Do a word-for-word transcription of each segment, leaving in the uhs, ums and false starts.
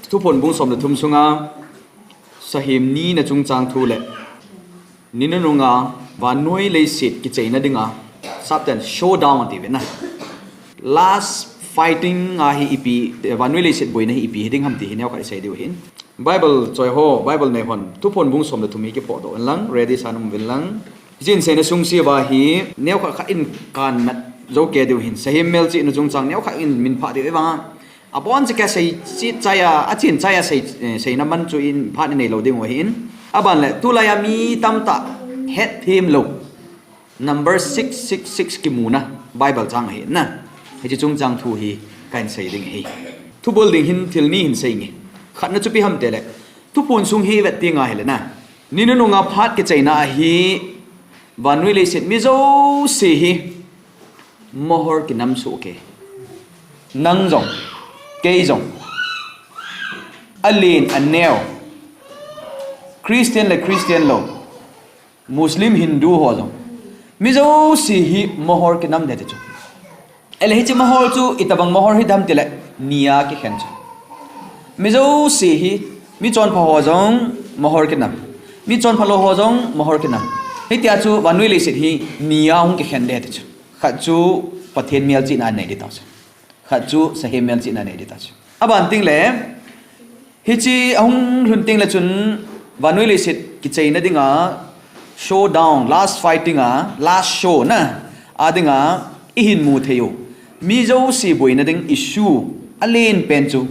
Thuphon bung som le thum sunga Sahem nina chungchang thu le ni nununga vannoi leiset kicheina dinga Satan showdown ati ve na. Last fighting a hi ipi, vannoi leiset boina hi ipi hiding ham ti hi neokhat isei diu hin. Bible choi ho, Bible nei hon, Thuphon bung som le thum hi kipoh doh un lang, ready sa nom uvin lang. Hichin seina sung siva hi neokhat khat in kan mat jou kei diu hin, Sahem melchihna chungchang neokhat in min phah diu vang. Abon cheh a sei cheh chai a, achin chai a sei, eh, seina man chu in phat inei lou ding u ahin. Aban le, tulai a mi tamtah hetthem lou. Number six six six kimuna Bible chang ahi na. Hiche chungchang thu hi kahin sei ding ahi. Thubol ding hin thil ni hin sei nge. Khatna chu ipi ham tile, Thuphon sung hi vet ding ahile na, ni nununga phat kicheina ahi, vannoi leiset mi jouse hi mohor kinam soh kei. Nang jong, kei jong, alen aneo, Christian le Christian lou, Muslim, Hindu ho jong, mi jouse hi mohor kinam ding ati chu. Ahile hiche mohor chu itobang mohor hidam tile, ni a kikhen chu. Mi jouse hi, mi chonpha ho jong mohor kinam, mi chonpha lou ho jong mohor kinam. Hitia chu vannoi leiset hi ni a hung kikhen ding ati chu. Khat chu Pathen melchihna nei ding tah chu. Khat chu Sahem melchihna nei ding tah chu. Aban teng le, hiche ahung lhun teng le chun vannoi leiset kicheina dinga showdown, last fighting a, last show na, a dinga ihin mu thei u, mi jouse boina ding issue alen pen chu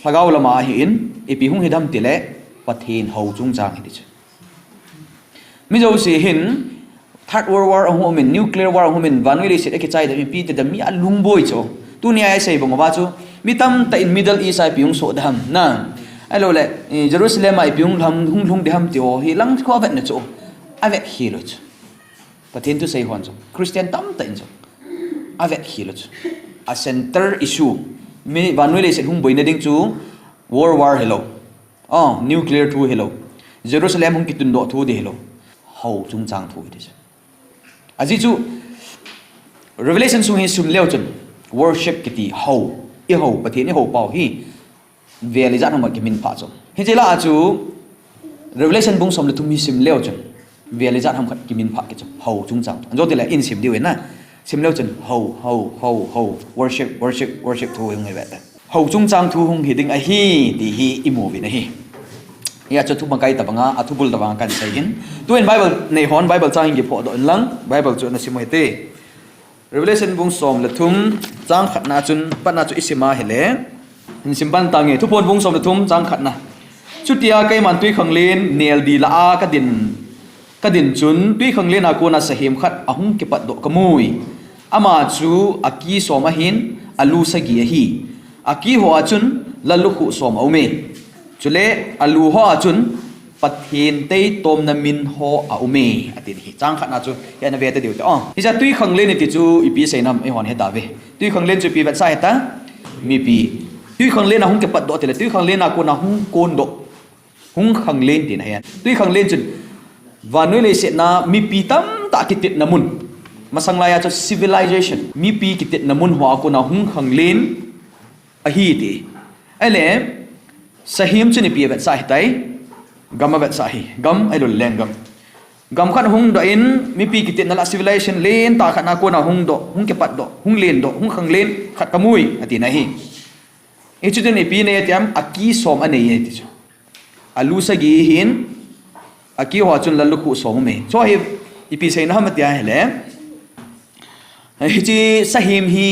lhagao lama ahin, ipi hung hidam tile, Pathen hou chungchang hi ti chu. Mi jouse hin Third World War ahung umin, Nuclear War ahung umin, vannoi leiset akichai dam, ipi ti dam, mi alungboi chu. Tunia isei bang uva chu, mi tamtah in Middle East a ipi hung soh dam na, ahilou le, eh, Jerusalem a ipi hung lhung, hung lhung ding ham ti ho hi lang khu avetna chu, avet khel u chu. Pathen thusei hon chu, Christian tamtah in chu avet khel u chu. A center issue, mi vannoi leiset hung boina ding chu World War hilou, oh, nuclear thu hilou, Jerusalem hung kitundoh thu ding hilou, hou chungchang thu hi ti chu. Ajeh chu Revelation sung hi sim leu chun worship kiti hou, ihou, Pathen ihou pau hi vel ijat ham khat kimin phah chu. Hiche lah a chu Revelation bung som le thum hi sim leu chun vel ijat ham khat kimin phah kit chu, hou chungchang thu. Ajo tile in sim diu in na. Sim leu chun hou, hou, hou, hou, worship, worship, worship thu hung hi ve ta. Hou chungchang thu hung hi ding ahi ti hi imu uvin ahi. Hia chu thumakai tobanga, athubul tobanga kahin sei hin. Tuin Bible nei hon Bible chang hin kiphoh doh in lang, Bible chu nasim u hite. Revelation bung som le thum, chang khatna chun, patna chu isim a hile, hin sim pan tange, Thuphon bung som le thum, chang khatna. Chutia keiman twikhanglen nel dila a kadin, kadin chun, twikhanglen a kona sahem khat ahung kipatdoh kamui. Ama chu aki som ahin, alu sagi ahi. Aki hoa chun lallukhuh som aume. Chule alu hoa chun Pathen teitomna min ho aume, ati hi. Chang khatna chu hi ana ve ta diu te. Oh, hiche twikhanglen iti chu ipi seina ham eihon heta ve. Twikhanglen chu ipi vetsah hita? Mipi. Twikhanglen a hung kipatdoh tile, twikhanglen a kona hung kondoh, hung khanglen tina ahi. Twikhanglen chun vannoi leiset a mipi tamtah kitetna mun. Masang laiya chu civilization, mipi kitetna mun hoa kona hung khanglen ahi ti. Ahile, sahem chun ipi avetsah hitai? Gam avetsah hi. Gam ahilou le lenggam. Gam khat hung doh in, mipi kitetna lah civilization lentah khat a kona hung doh, hung kipatdoh, hung lendoh, hung khanglen khat kamui, atina ahi. Hichu chun ipi anei ati ham, aki som anei ati chu. Alu sagi ahin, aki hoa chun lallukhuh som aume. Chu hi ipi seina ham tia hile, hiche sahem hi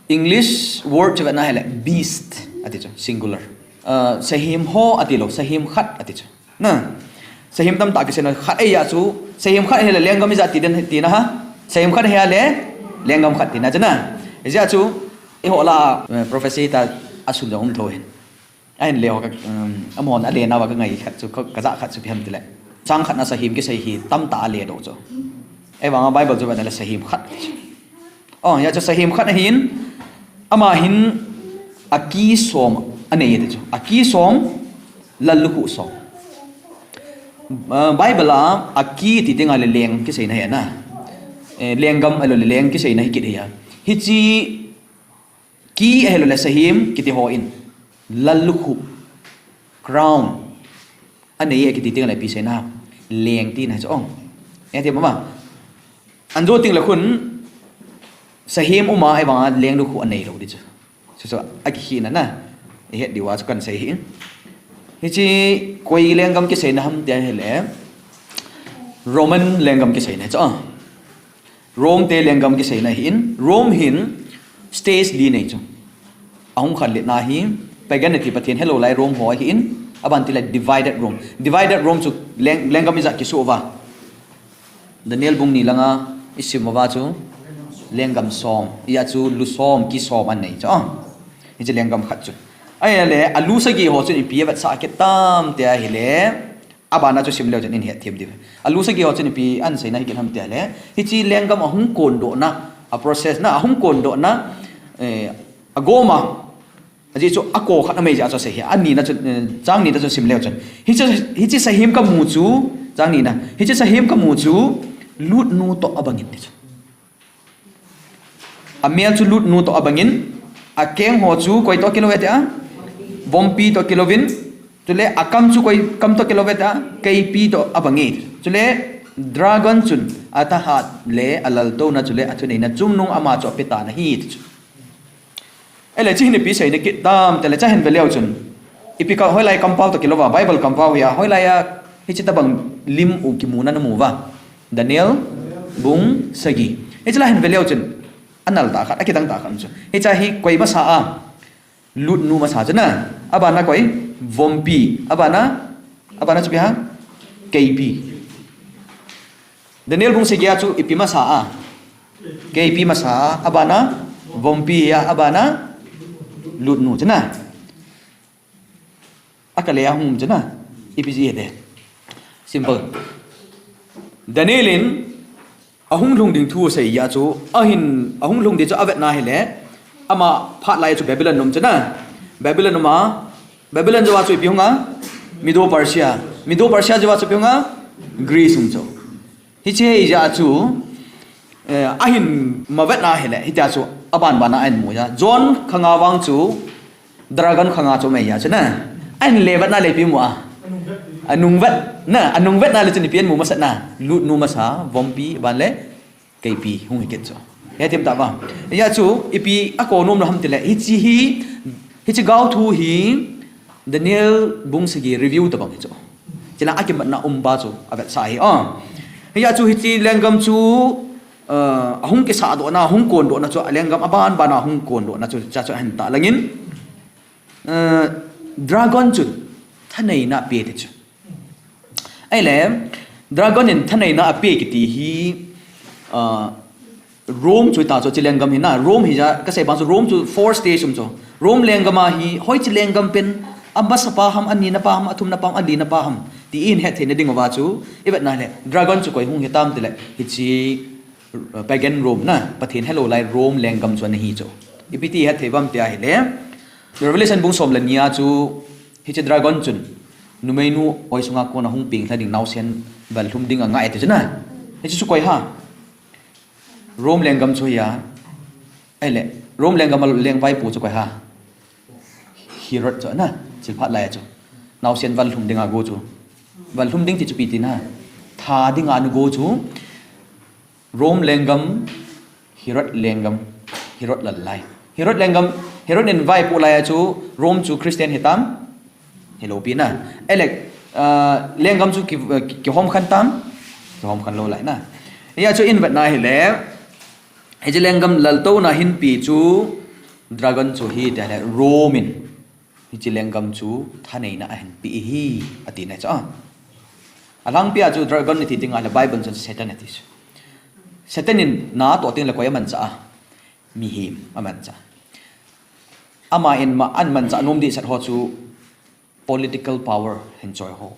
English word chu vetna hile beast ati chu, singular. Ah, sahem ho ati lou, sahem khat ati chu. Na, sahem tamtah kiseina khat ahi a chu, sahem khat hile lenggam ijat ti den tina ham? Sahem khat hile lenggam khat tina chu na. Hijeh a chu, eiho lah a, eh, prophecy ta asun jong um thou hin. Ahin le ho ka, um, amahon alen nauva kangai khat chu, ka, kajah khat chu ipi ham tile, chang khatna sahem kisei hi tamtah a aledoh chu. Ahivanga Bible chu vetna le sahem khat ati chu. Oh, hia chu sahem khat ahin, ama hin aki som anei ati chu. Aki som, lallukhuh som. Ah, Bible a aki ti tengle leng kiseina ahi na. Eh, lenggam ahilou le leng kiseina hi kit ahi a. Hiche ki ahilou le sahem kiti hon lallukhuh, crown, anei e kiti teng le ipi seina ham? Leng tina chu ong. Eti mama. Anjo teng le khun sahem uma, ahivanga lenglukhuh anei lou di chu. Chu chu akikhehna na. Ihet diu a chu kahin sei hi. Hiche koi lenggam kiseina ham tia hile, Roman lenggam kiseina chu. Rome te lenggam kiseina ahin, Rome hin states li nei chu. Ahung khanletna hi paganity, Pathen helou lai Rome ho ahin, aban tile divided Rome. Divided Rome chu leng, lenggam ijat kisuh uva. Daniel bung ni langa isim uva chu lenggam som, hia chu lu som, ki som anei chu. Hiche lenggam khat chu. Ahile, alu sagi ho chun ipi avetsah kit tam tia hile, abana chu sim leu chun ihin hetthem diu. Alu sagi ho chun ipi ahin seina hi kit ham tia le, hiche lenggam ahung kondohna, a process na, ahung kondohna, eh, agoma, ajeh chu ako khat amei jeh a chu asei hi, anina chu, eh, chang nina chu sim leu chun. Hiche, hiche sahem kamu chu, chang nina, hiche sahem kamu chu, lutnu toh abangin ti chu. Amel chu lutnu toh abangin, akeng ho chu koi toh kilou ve tia, vompi toh kilouvin, chule akam chu koi kam toh kilou ve tia, keipi toh abange. Chule dragon chun athahat le alaltouna chule athuneina chungnung ama chu apetan ahi ti chu. Ele, hiche hin ipi seina kit tam tile, hiche hin ve leu chun, ipi ka, hoilai kampao toh kilouva, Bible kampao hia, hoilai a hiche tobang lim u kimuna namu uva? Daniel bung sagi. Hiche la hin ve leu chun, anal tah khat, akidang tah khat chu. Hiche hi koi masa a? Lutnu masa chu na. Abana koi? Vompi. Abana, abana chu ipi ham? Keipi. Daniel bung sagi a chu ipi masa a? Keipi masa a, abana vompi a, abana lutnu chu na. Akale ahung chu na. Ipi jeh ham? Simple. Daniel in ahung lhung ding thu asei jeh a chu, ahin, ahung lhung ding chu avetna hile, ama phat lai chu Babylon um chu na. Babylon um a, Babylon jou a chu ipi hung a? Medo Persia. Medo Persia jou a chu ipi hung a? Greece um chu. Hiche hi jeh a chu, eh, ahin mavetna hile, hitia chu aban ban a ahin mu a. John khanga vang chu dragon khanga chu mei a chu na. Ahin le vetna le ipi mu a? Anung vet na, anung vetna le chun ipi ahin mu masat na? Lutnu masa, vompi, aban le keipi hung hi kit chu. Hetthem tah uva. Hia chu ipi ako nom lou ham tile, hiche hi, hiche gao thu hi Daniel bung sagi review tobang hi chu. Chule akimatna um pa chu avetsah hi. Ah. Hia chu hiche lenggam chu, uh, ahung kisahdohna, ahung kondohna chu, alenggam aban ban a ahung kondohna chu, cha chu ahin tah langin, uh, dragon chun thaneina ape ti chu. Ahile, dragon in thaneina ape kiti hi, ah, Rome chu ta chu hiche lenggam hi na, Rome hi jeh a, kasei bang chu Rome chu four stage um chu. Rome lenggam a hi, hoiche lenggam pen, amasa pa ham, anina pa ham, athumna pa ham, alina pa ham, ti ihin hetthei na ding uva chu, ivetna hile, dragon chu koi hung hitam tile, hiche, uh, pagan Rome na, Pathen helou lai Rome lenggam chu ana hi chu. Ipi ti hetthei uvam tia hile, Revelation bung som le ni a chu, hiche dragon chun, numeinu oi sunga kona hung peng lha ding naosen val lhum ding angai ti chu na. Hiche chu koi ham? Rome lenggam chu hia. Ahile, Rome lenggam a lengvaipo chu koi ham? Herod chu na, chilphat lai a chu. Naosen val lhum ding ago chu. Val lhum ding ti chu ipi tina? Tha ding a ana go chu. Rome lenggam, Herod lenggam, Herod lal lai. Herod lenggam, Herod in vaipoh lai a chu, Rome chu Christian hitam? Hilou pi na. Ahile, ah, lenggam chu ki, ki, kihom khen tam? Kihom khen lou lai na. Hia chu ihin vetna hile, hiche lenggam laltouna hinpe chu dragon chu hi tia le Rome in hiche lenggam chu thaneina ahin pe hi, ati na chu. Ah. Alangpi a chu dragon iti ding a le Bible chun Satan ati chu. Satan in natoh teng le koi amanchah a? Mihem amanchah. Ama in ma, ahin manchah nom dehset ho chu political power hin choi ho,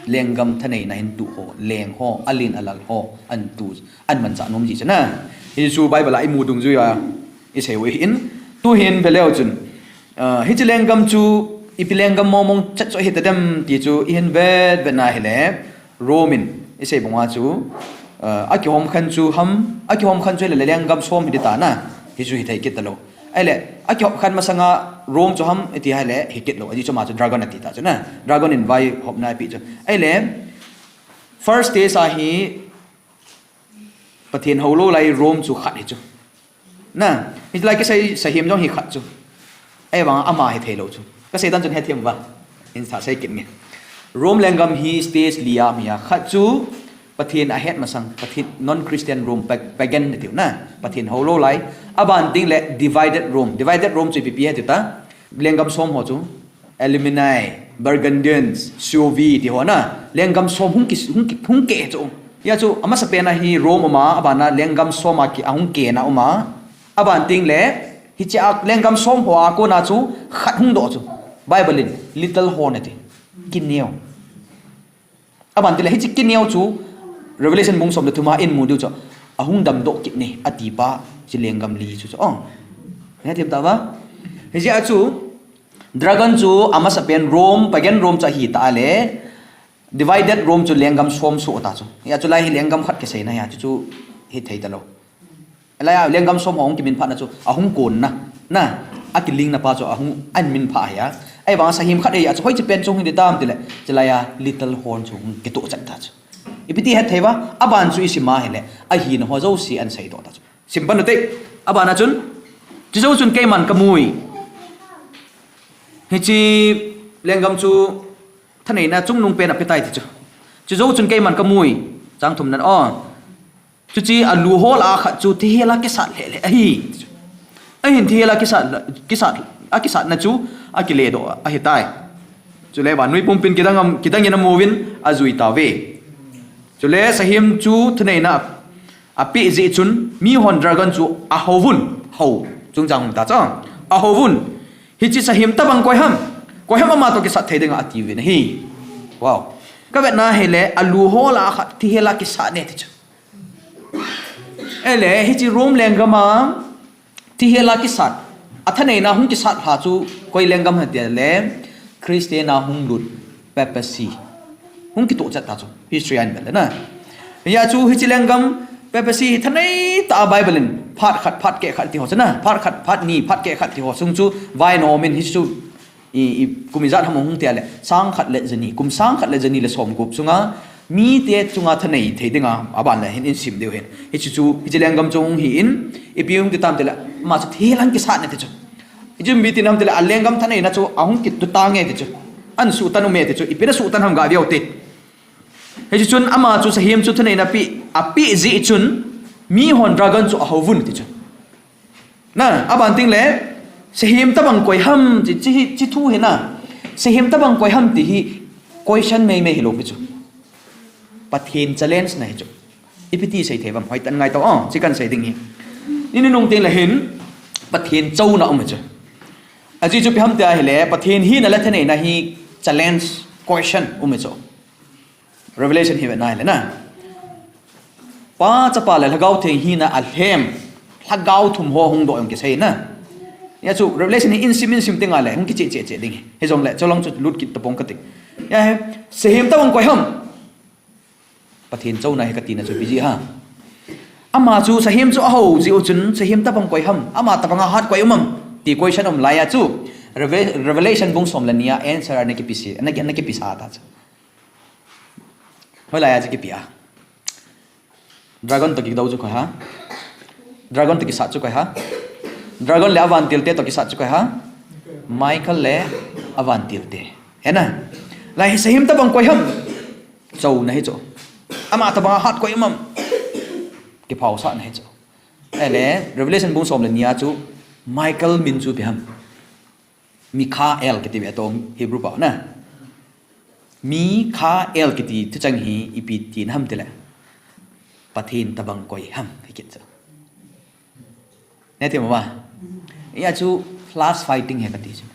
lenggam thaneina hin tuh ho, leng ho, alen alal ho, ahin tuh, ahin manchah nom ji chu na. Hichu Bible a imu dungjui a isei u ahin, tuhin ve leu chun, ah, hiche lenggam chu ipi lenggam mong mong chet chu ahi tadem ti chu ihin vet vetna hile, Rome in isei banga chu, ah, akihom khen chu ham, akihom khen chu hile lenggam som hi ding ta na, hichu hithei kit talou. Ahile, akihom khen masanga Rome chu ham iti ahile, hi kit lou. Ajeh chu ama chu dragon ati ta chu na. Dragon in vaihopna ape chu. Ahile, first stage a hi, Pathen hou lou lai Rome chu khat hi chu. Na, hiche lai kisei sahem jong hi khat chu. Ahivang ama hithei lou chu. Kasei dan chun hethem uva. Hin sa sei kit nge. Rome lenggam hi stage li a um ahi a. Khat chu Pathen ahet masang, Pathen non-Christian Rome, pa-, pagan nati u na. Pathen hou lou lai. Aban teng le divided Rome. Divided Rome chu ipi ipi ahitai. Lenggam som ho chu. Alemanni, Burgundians, Suevi ti ho na. Lenggam som hung ki, hung ki, hung keh chu. Hia chu, amasapen a hi Rome um a, aban a lenggam som a ki, ahung keh na um a. Aban teng le, hiche a lenggam som ho a kona chu, khat hung doh chu. Bible in, little horn ati. Kineo. Aban teng le, hiche kineo chu, Revelation bung som le thum a imu diu chu. Ahung damdoh kit e, ati pa, hiche lenggam li chu chu. Oh. Hethem tauva. Hiche a chu, Dragon chu amasapen Rome, pagan Rome chu ahi ta le, divided Rome chu lenggam som soh ta chu. Hia chu lai hi lenggam khat kiseina hia chu chu hithei talou. Lai a lenggam som ho hung kiminphah na chu ahung kon na. Na, akiling na pa chu ahung ahin minphah hia. Ahivang sahem khat hi a chu hoiche pen chung hi ding ham tile, hiche lai a little horn chu hung kitoh chat ta chu. Ipi ti hethei uva, aban chu isim a hile, ahina ho jouse ahin seidoh ta chu. Sim pan u te, aban a chun, chujou chun keiman kamui. Hiche lenggam chu thaneina chungnung pen apetai ti chu. Chujou chun keiman kamui, chang thum nan o. Chuche alu ho lah a khat chu thihel a kisat lheh lheh ahi. Ahin thihel a kisat, kisat, akisatna chu akiledoh ahitai. Chule vannoi pumpin kidang am, kidang in amun ajui tauve. Chule sahem chu thaneina apeh jeh chun, mihon dragon chu ahouvun, hou, chungchang um ta chu, ahouvun. Hiche sahem tobang koi ham, koi ham ama toh kisat thei dinga atiuvin ahi. Wow. Kavetna hile, alu ho lah a khat thihel a kisat e ti chu. Ahile, hiche Rome lenggam a, thihel a kisat, athaneina hung kisat lha chu, koi lenggam ham tile, Christian a hung lut, papacy. Hung kitoh chat ta chu, history a ivet le na. Hia chu hiche lenggam, papacy hi thanei tah a Bible in, phat khat, phat keh khat ti ho chu na, phat khat, phat ni, phat keh khat ti ho chung chu, vainom in hiche chu, i, i, kum ijat ham hung tile, sang khat le jani, kum sang khat le jani le som gup chunga, mite chunga thanei thei dinga, aban le hin isim diu hin. Hiche chu, hiche lenggam chu hung hi in, ipi hung ti tam tile, ama chu thihel a kisat e ti chu. Hiche chu ipi ti ham tile, alenggam thaneina chu ahung kituh tange ti chu. Ahin suhtan ume ti chu, ipi na suhtan ham gave u te. Hiche chun ama chu sahem chu thaneina apeh, apeh jeh chun, mihon dragon chu ahouvun ti chu. Na, aban teng le, sahem tobang koi ham, chi, chi, chi thu hi na. Sahem tobang koi ham ti hi, question mei mei hilou pi chu. Pathen challenge na hi chu. Ipi ti sei thei uvam, hoitah in ngai tau, oh, chi kahin sei ding hi. Ni nunung teng le hin, Pathen chouna um chu. Ajeh chu ipi ham tia hile, Pathen hina le thaneina hi challenge question um chu. Revelation hi vetna hile na. Pa, Chapa le Lhagao Theng hina alhem. Lhagao thum ho hung doh jong kisei na. Hia chu Revelation hi insim insim teng le hung kicheh cheh cheh ding hi. Hijongle, chulang chu lut kit tapong kati. Hia hi, sahem tobang koi ham. Pathen chouna hi katina chu ipi jeh ham. Ama chu sahem chu ahou jeh u chun sahem tobang koi ham. Ama tobang a hat koi um am. Ti question um lai a chu. Reve-, Revelation bung som le ni a answer ana kipe se, ana ki, ana kipe sa ta chu. Hoilai a chu kipe a. Dragon toh kidou chu koi ham. Dragon toh kisat chu koi ham. Dragon le avantil te toh kisat chu koi ham. Michael le avantil te. He na. Lai hi sahem tobang koi ham. Chouna hi chu. Ama tobang a hat koi um am. Kiphasahna hi chu. Ahile, Revelation bung som le ni a chu Michael min chu ipi ham. Mikhael kiti ve tong Hebrew pao na. Mikhael kiti thucheng hi ipi tina ham tile. Pathen tobang koi ham, hi kit chu. Nati mo ba? Hia chu class fighting hi kati chu.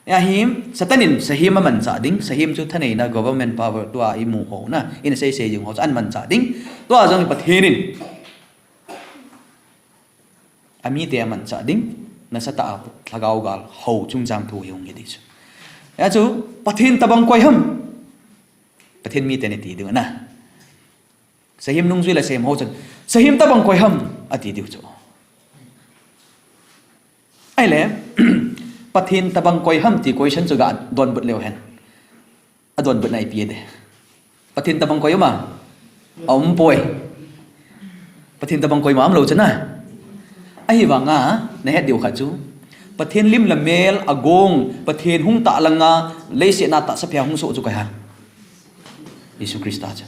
Hia hi Satan in sahem amanchah ding, sahem chu thaneina government power tua imu ho na, ina sei sei jing ho chu amanchah ding. Tua jong Pathen in amite amanchah ding, nasatah a lhagao gal hou chungchang thu hi hung hi ding chu. Hia chu, Pathen tobang koi ham. Pathen mite ni ti diu na. Sahem nungjui le sahem hou chun, sahem tobang koi ham, ati diu chu. Ahile, Pathen tabang koi ham ti question chu ga donbut leu hen. Adonbutna ipi e de. Pathen tabang koi um a? Aum poi. Pathen tabang koima um lou chu na. Ahivanga, nahet diu khat chu, Pathen lim le mel agong, Pathen hung tah langa, leiset a tahsa phia hung soh chu koi ham? Jesu Christa chu.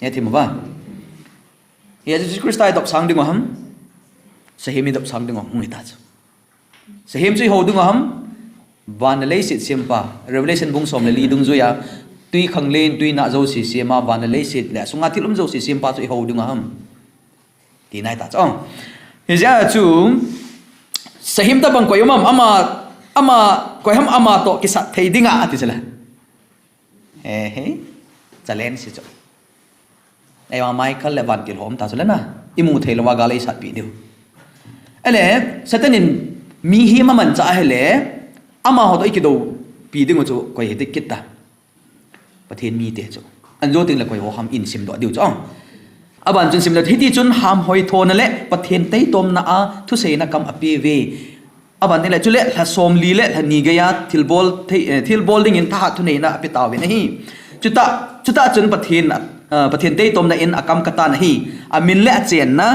Nahet thim uva? Hia Jesu Christa idop sang ding u ham? Sahem idop sang ding u ham? Hung hita chu. Sahem chu ihou ding u ham? Van le leiset sempa. Revelation bung som le li dungjuia, tui khanglen, tui nah jouse sema, van le leiset le asunga thil um jouse sempa chu ihou ding u ham? Tina hita chu. Hijeh a chu, sahem tabang koi um am? Ama, ama, koi ham ama toh kisat thei dinga, ati chu le. He, he. Challenge chu. Eiva Michael le vantil ho um ta chu le na. Imu thei louva gal eisatpi diu. Ele, Satan in mihem amanchah ahile, amaho toh ikidoupi ding u chu koi hiti kit ta? Pathen mite chu. Anjo teng le koi ho ham in simdoh diu chu. Aban chun simle, hiti chun hamhoithona le Pathen taitomna a thuseina kam apeuve. Aban teng le, chule lha somli le lha ni geiya thilbol thei, eh, thilbol dingin thahat thuneina apetauvin ahi. Chuta, chuta chun Pathen, ah, Pathen taitomna in akam katan ahi. Amin le achenna,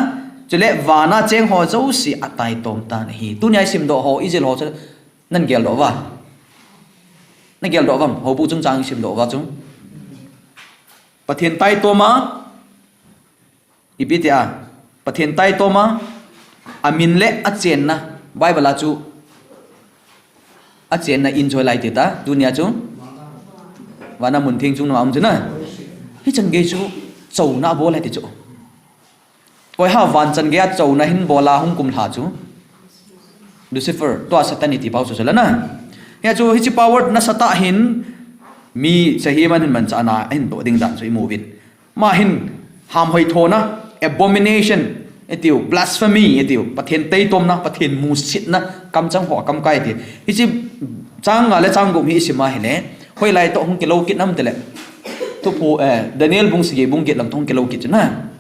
chule vana cheng ho jouse ataitom tan ahi. Tunia isimdoh ho, ijil ho chu, nan geldoh uva? Nageldoh uvam? Houbung chungchang isimdoh uva chu, Pathen taitoma, ipi tia, Pathen taitoma, amin le achenna, Bible a chu, achenna in chu hoilai ati ta, tunia chu, vana mun theng chungnung a um chu na. Hichan gei chu, chouna abol e ti chu. Koi ham vanchan geiya chouna hin bola hung kumlha chu? Lucifer, tua Satan iti pau chu chu le na. Hia chu hiche power nasatah hin mi sahem ahin manchahna ahin toh ding dan chu imu uvin. Ama hin hamhoithona, abomination, itiu, blasphemy, itiu, Pathen taitomna, Pathen musitna, kamchang ho akamkai iti. Hiche chang nga le chang gup hi isim ahile, hoilai toh hung kilou kit nam tile. Thuphon, eh, Daniel bung sagi bung get lang toh hung kilou kit chu na.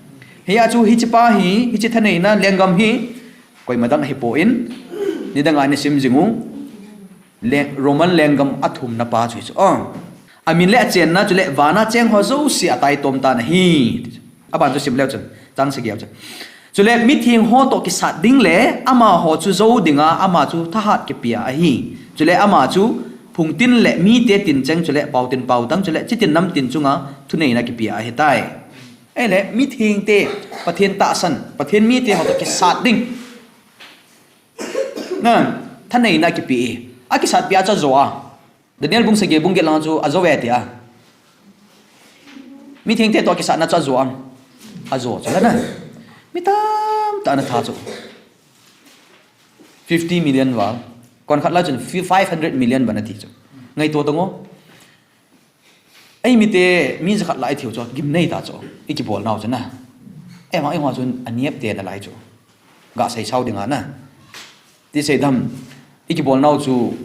Hia chu hiche pa hi, hiche thaneina lenggam hi, koima dang ahipoi, nidanga nasim jing u, le, Roman lenggam athumna pa chu hichu. Oh. Amin le achenna chule vana cheng ho jouse ataitom tan ahi. Aban chu sim leu chun, chang sagi a chun. Chule mitheng ho toh kisat ding le amaho chu jou dinga ama chu thahat kipea ahi. Chule ama chu phungtin le mite tincheng chule paotin paotang chule chitin namtin chunga thuneina kipea ahitai. Ahile, mithengte, Pathen tahsan, Pathen mite ho toh kisat ding. Na, thaneina kipe e. Akisatpi a chu ajo a. Daniel bung sagi bung get lang chu ajo e tia. Mithengte toh kisatna chu ajo am? Ajo chu le na. Mi tamtah ana tha chu. Fifty million val. Kon khat lai chun fi-, five hundred million bana thi chu. Ngaito tang o. Eimite, mi jakhat lai thiu chu, gimnei ta chu, ikibolnau chu na. Eima, eima chun anep te nalai chu. Gasei sao dinga na. Ti seidam, ikibolnau chu,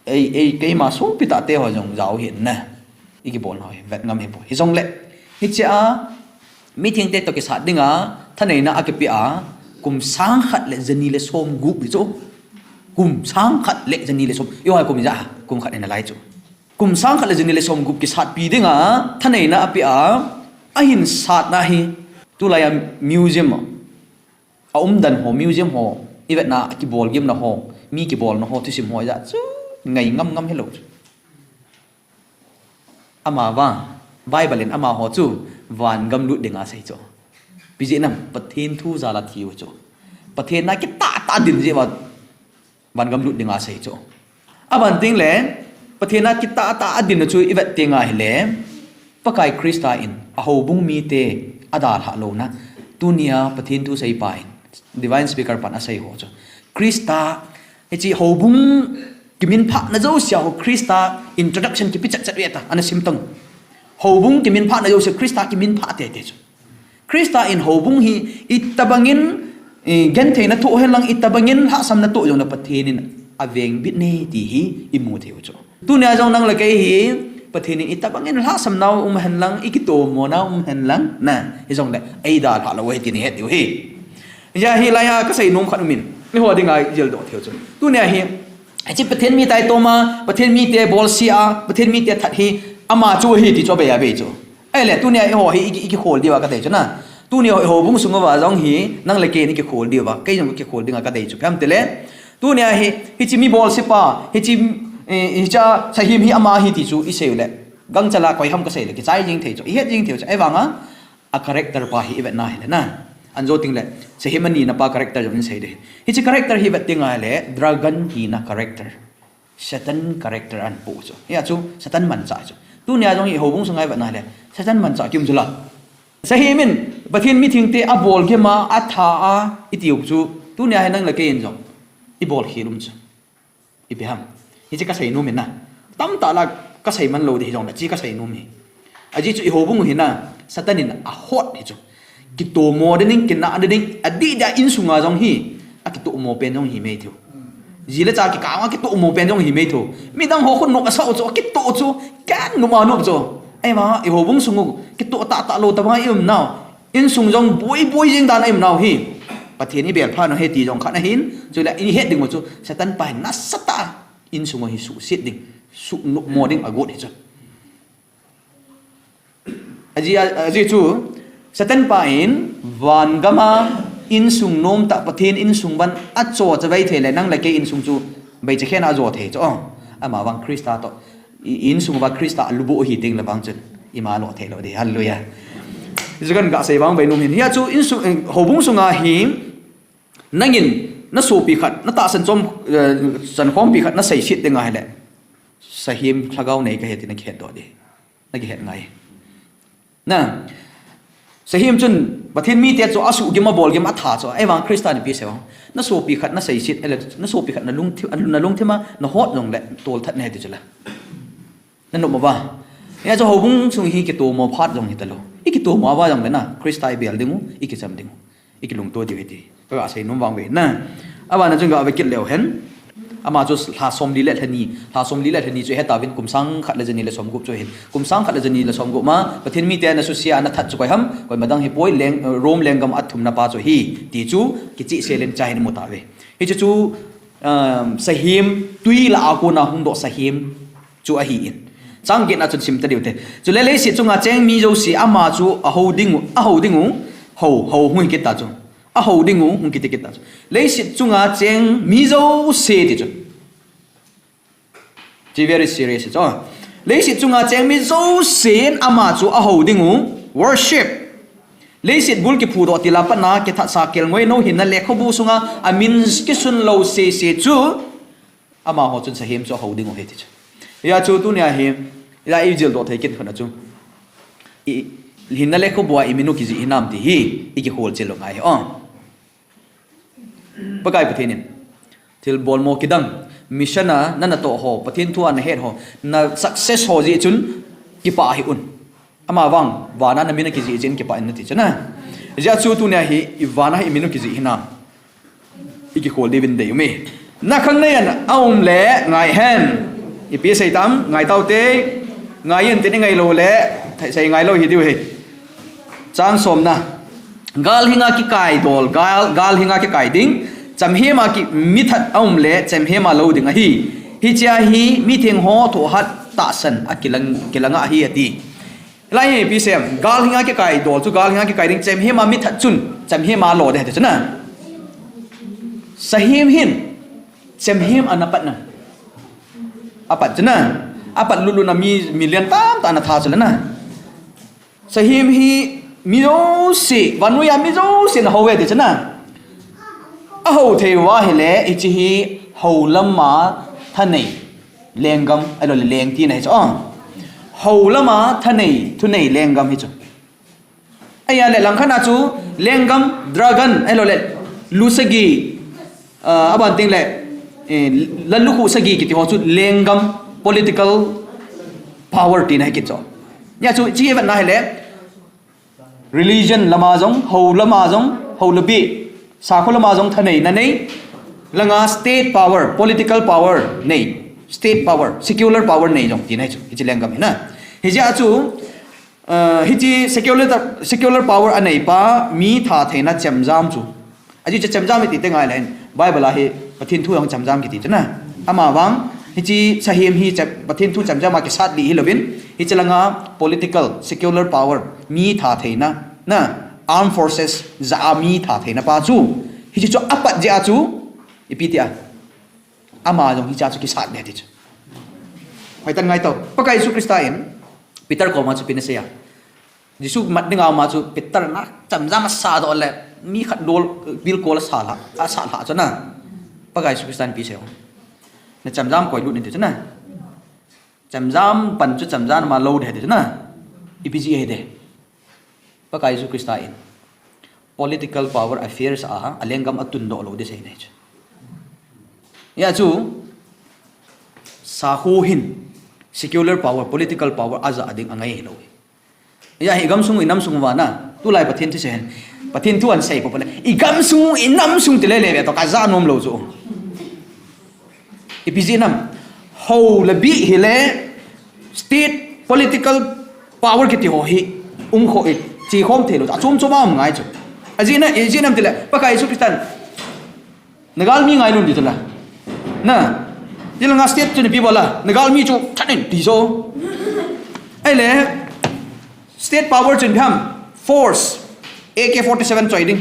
ei, ei, keima songpi tahte ho jong jao hin na. Ikibolnau hi, vet ngam hipoi. Hijongle, hichea, mithengte toh kisat dinga, thaneina akipe a, kum sang khat le jani le som gup hi chu. Kum sang khat le jani le som. Iho kum ja, kum khat nalai chu. Kum sang khat le jani le som gup kisatpi dinga, thaneina ape a, ahin satna hi, tulai a museum a, aumdan ho, museum ho, ivetna, akibol gimna ho, mi kibolna ho, thusim ho, ja chu, ngai ngam ngam hilou. Ama vang, Bible in amaho chu, van gam lut dinga asei chu. Ipi jeh ham, Pathen thu jal a thiu chu. Pathen a kitah tah din jeh uva, van gam lut dinga asei chu. Aban teng le, Pathen a kitah tah a din chu ivet teng ahile, Pakai Christa in, ahoubung mite adalhah louna, tunia Pathen thu seipa in, divine speaker pan asei ho chu. Christa, hiche houbung kiminphahna jousea ho Christa introduction kipe chet chet ve ta, ana sim tang. Houbung kiminphahna jouse Christa kiminphah tete chu. Christa in houbung hi itobangin, eh, gentheina thoh henlang, itobangin lhahsamna thoh jongle Pathen in avengbit e ti hi imu thei u chu. Tunia jong nang le kei hi Pathen in itobangin lhahsamnau um henlang, ikitomonau um henlang, na, hijongle eidalhah lou ahi ti nahet diu ahi. Hijeh a hilai a kasei nom khat um in, eiho dinga jildoh thei u chu. Tunia hi, Hiche Pathen mi tai toma, Pathen mite bolse a, Pathen mite that hi, ama chu ahi ti chu abei abei chu. Ahile, tunia eiho hi i, i kikhol diuva kadei chu na. Tunia eiho houbung sunguva jong hi, nang le kei in i kikhol diuva, kei jong kikhol dinga kadei chu. Ipi ham itile, tunia hi, hiche mi bolse pa, hiche, eh, hiche Sahem hi ama ahi ti chu isei u le. Gangchal a koi ham kasei le, kichai jing thei chu, ihet jing thei chu. Ahivanga, a character pa hi ivet na hile na. Anjo teng le, Sahem anina pa character jong in sei ding. Hiche character hi vet teng le, dragon hina character. Satan character ahin poh chu. Hia chu, Satan manchah chu. Tunia jong hi houbung sunga ivet na hile, Satan manchah kium chu la. Sahem in, Pathen mithengte abolgim a, atha a, itiu chu. Tunia hi nang le kei in jong. Ibolkhel um chu. Ipi ham. Hiche kasei nom in na. Tamtah la kasei man lou ding hijongle, hiche kasei nom hi. Ajeh chu i houbung u hi na, Satan in ahot hi chu. Kitomo ding, kinah ding, adih dia insunga jong hi, akitomo pen jong hi mai thei u. Ji le cha kikah a kitomo pen jong hi mai thei u. Midang ho khu nop asah u chu, akitoh u chu, ken nop a nop chu. Ahivang, i houbung sung u, kitoh tahtah lou tabang a i um nau. Insung jong boi boi jing dan a i um nau hi. Pathen i bel phat nau ahi ti jong khat ahin, chule i het ding u chu, Satan pa hin nasatah a, insung u hi suhset ding, suhnopmo ding agot hi chu. Ajeh, ajeh chu, Satan pa in, van gam a, insung nomtah Pathen insung ban, acho chavai thei le, nang le kei insung chu, baicha khen a ajo thei chu, oh, ama vang Christa toh, i, insung uva Christa alubuh ahi teng le vang chun, ima lo thei lou ding, hallelujah. Hichu kahin gasei vang vei nom hin. Hia chu insung, eh, houbung sunga hi, nangin, na sopi khat, na tahsan chom, eh, chankhompi khat, na seiset ding ahile. Sahem lhagao nei kahi ti na kihet doh ding. Na kihet ngai. Na, Sahem chun, Pathen mite chu asuhgim, abolgim, atha chu, ahivang Christa in ipi asei u. Na sopi khat na seiset, ele, na sopi khat na lungthim, na lungthim a, na hot jongle, tolthat nahi ti chu la. Na nop mo uva. Hia chu houbung sung hi kitomo phat jong hi talou. I kitomo uva jongle na, Christa i bel ding u, i kicham ding u. I kilungto diu ahi ti. Ka gasei nom vang ve na. Abana chun gave kit leu hen. Ama chu lha somli le lha ni. Lha somli le lha ni chu hetauvin kum sang khat le jani le somgup chu ahin. Kum sang khat le jani le somgup ma, Pathen mite ana susia ana that chu koi ham. Koima dang hipoi leng, Rome lenggam athumna pa chu ahi. Ti chu kichehsel in cha hin imu tauve. Hichu chu, um, Sahem tui lah a kona hungdoh Sahem chu ahin. Chang get na chun sim ta diu te. Chule leiset chunga cheng mi jouse ama chu ahou ding u, ahou ding u, hou, hou hung hi kit ta chu. Ahou ding u, hung kiti kit ta chu. Leiset chunga cheng mi jouse ti chu. Ti very serious chu. Leiset chunga cheng mi jousen ama chu ahou ding u, worship. Leiset bul kiphudoh til a pat na kithat sa kelngoi nou hinna lekhabu sunga amin kisun lou sese chu. Amaho chun Sahem chu ahou ding u ahi ti chu. Hia chu tunia hi, hia i jil doh thei kit khat na chu. I, hinna lekhabu a i min u kijih hinam ti hi, i kihol chil lou ngai hi, oh. Pakai Pathen in. Thilbol mo kidang, mission a, na natoh ho, Pathen thu a na het ho, na success ho jeh chun, kipah hih un. Ama vang, vana na min a kijih jeh in kipah in nati chu na. Hijeh a chu tunia hi, i vana hi i min u kijih hinam. I kikhol diuvin dei um e. Na khangnei a aum le ngai hen. Ipi sei tam, ngai taute. Ngai in tin i ngai lou le, thei sei ngai lou hi diu ahi. Chang somna. Gal hinga kikai dol, gal, gal hinga kikai ding. Chamhema ki mithat aum le, chamhema lou ding ahi. Hichea hi, mitheng ho thohhat tahsan a kilang, kilang ahi ati. Hilai hi ipi sei em, gal hinga kikai dol chu, gal hinga kikai ding, chamhema mithat chun, chamhema lo ding ati chu na. Sahem hin, chamhem ana pat na. Apat chu na. Apat lulu na mi, million tamtah ana tha chu le na. Sahem hi mi jouse, vannoi a mi jouse na hou e ti chu na. Ahou thei uva ahile, hiche hi hou lama thanei. Lenggam, ahilou le leng tina hi chu. Oh. Hou lama thanei, thunei lenggam hi chu. Ahile langkhat na chu lenggam, dragon, ahilou le lusagi, ah, aban teng le, eh, lalukhuh sagi kiti ho chu lenggam political power tina hi kit chu. Hia chu, chi vet na ahile, religion lama jong, hou lama jong, hou le beh, sakho lama jong thanei na nei, langa state power, political power nei, state power, secular power nei jong tina hi chu, hiche lenggam hi na. Hijeh a chu, uh, hiche secular, secular power anei pa mi tha theina chemjam chu. Ajeh chu chemjam iti te ngai le, Bible a hi Pathen thu jong chemjam kiti chu na. Ama vang, hiche sahem hi cha-, Pathen thu chemjam a kisat lih hilouvin, hiche langa political, secular power, mi thatheina, na, armed forces, ja a mi thatheina pa chu, hiche chu apat jeh a chu, ipi ti a, ama jong hiche a chu kisat lih ti chu. Hoitah in ngaito, Pakai Jesu Christa in, Peter koma chu ipi ana sei a. Jesu mat dinga ama chu Peter na chemjam asah doh le mi khat dol bilkol asah lha, asah lha chu na. Pakai Jesu Christa in ipi asei u. Na chemjam koi lut in ti chu na. Chemjam pan chu chemjam ma lo de ti chu na. Ipi jeh ahi de. Pakai Jesu Christa in political power affairs a, a lenggam atundoh lou ding asei ahi chu. Hijeh chun, sakho hin secular power, political power aja ding angai lou. Hijeh hin igamsung inamsung uva na, tulai Pathen thusei hin. Pathen thu ahin sei popo le, igamsung inamsung ti lele ve toh kaja nom lou chu. Ipi jeh ham, hou le bih hile state political power kiti ho hi um kho i, che khom thei lou, achom chom a um ngai chu. Ajeh na, ijeh inem itile, Pakai Jesu Christan, na galmi ngailun ti chu la. Na, ti langa state chu na ipi bol a, na galmi chu that in ti chu. Ahile, state power chun ipi ham, force, A K forty-seven choi ding.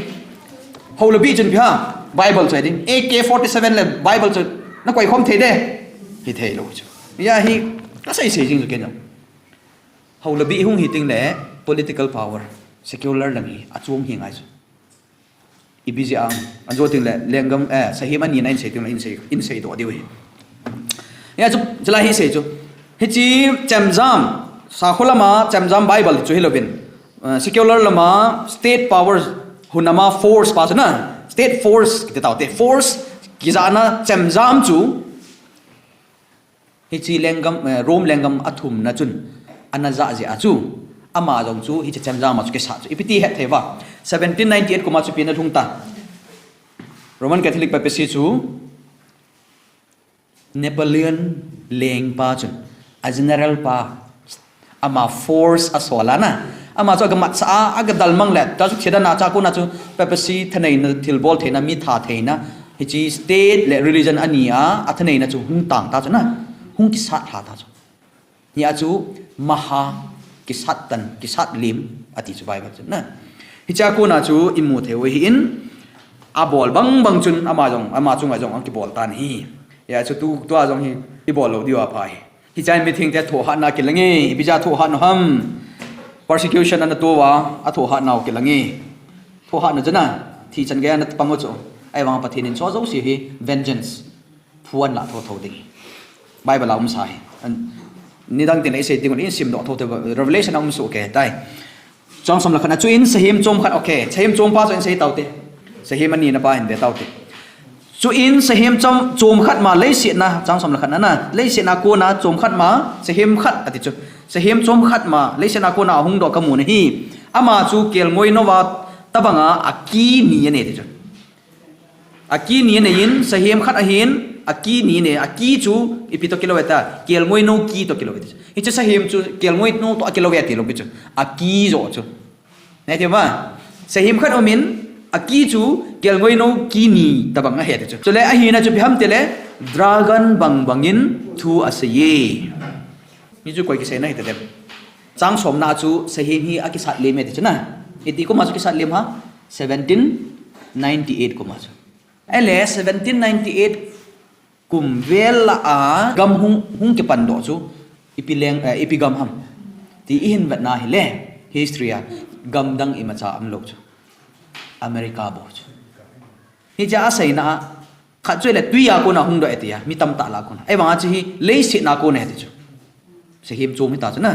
Hou le bih chun ipi ham, Bible choi ding. A K forty-seven le Bible chu na koi khom thei de. Hithei lou chu. Hijeh hin, kasei sei jing chu kei jong. Hou le bih hung hi teng le political power, secular lang hi, achom hi ngai chu. Ipi jeh ham, ajo teng le, lenggam, eh, sahem anina in sei teng le, in sei, in sei doh diu ahi. Hijeh chun, chulai hi sei chu. Hiche chemjam, sakho lama chemjam Bible chu hilouvin. Eh, secular lama state power, hunama force pa chu na. State force kiti taute. Force kijana chemjam chu. Hiche lenggam, eh, Rome lenggam athumna chun ana ja jeh a chu. Ama jong chu hiche chemjam a chu kisat chu. Ipi ti hetthei uva. Seventeen ninety-eight kum a chu ipi ana lhung ta. Roman Catholic Papacy chu Napoleon lengpa chun, a general pa, ama force asol a na. Ama chu aga matsah a, aga dalmang le, ta chu thidana cha kona chu papacy thaneina, thilbol theina, mi thatheina, hiche state le religion ani a, athaneina chu hung tang ta chu na. Hung kisat lha ta chu. Hijeh a chu maha kisat tan, kisat lim, ati chu Bible chun na. Hichea kona chu imu thei u ahin, abol bang bang chun ama jong, ama chunga jong akibol tan ahi. Hijeh a chu tu, tua jong hi ibol lou diu apha ahi. Hichea mithengte thohhatna kilang e, ipi jeh a thohhat u ham. Persecution ana tou a, athohhatnau kilang e. Thohhatna chu na, thi chan gei a na pang u chu. Ahivang Pathen in chu jouse hi vengeance. Phu ahin la thotho ding. Bible a umsa ahi. An, nidang tin le isei ding un in simdoh thotho, Revelation a um soh kei tai. Chang som le khat na chu in sahem chom khat, okay. Sahem chom pa chu in sei taute. Sahem anina pa in ve taute. Chu in sahem chom, chom khat ma leiset na, chang som le khat na na. Leiset na kona chom khat ma, sahem khat ati chu. Sahem chom khat ma, leiset na kona ahung doh kamu nahi. Ama chu kelngoi nou a tabang a, aki ni anei ti chu. Aki ni anei in, sahem khat ahin, aki ni anei, aki chu ipi toh kilou e ta, kelngoi nou ki toh kilou e ti chu. Hiche sahem chu kelngoi nou toh akilou e ti lou pi chu. Aki joh chu. Nai ti ba? Sahem khat um in, aki chu kelngoi nou ki ni tabang ahi ti chu. Chule ahina chu ipi ham tile, dragon bang bang in thu asei e. Hichu koi kiseina hita dem. Chang somna chu sahem hi akisat lem e ti chu na. Iti kum a chu kisat lem ham? Seventeen ninety-eight kum a chu. Ahile seventeen ninety-eight kum vel a gam hung, hung kipan doh chu ipi leng, eh, ipi gam ham ti ihin vetna hile history a gam dang imacha umlou chu America bou chu. Hiche a aseina a khat chu ahile tui a kona hung doh e tia, mi tamtah lah a kona. Ahivang a chu hi leiset na kona ahi ti chu. Sahem chom hita chu na.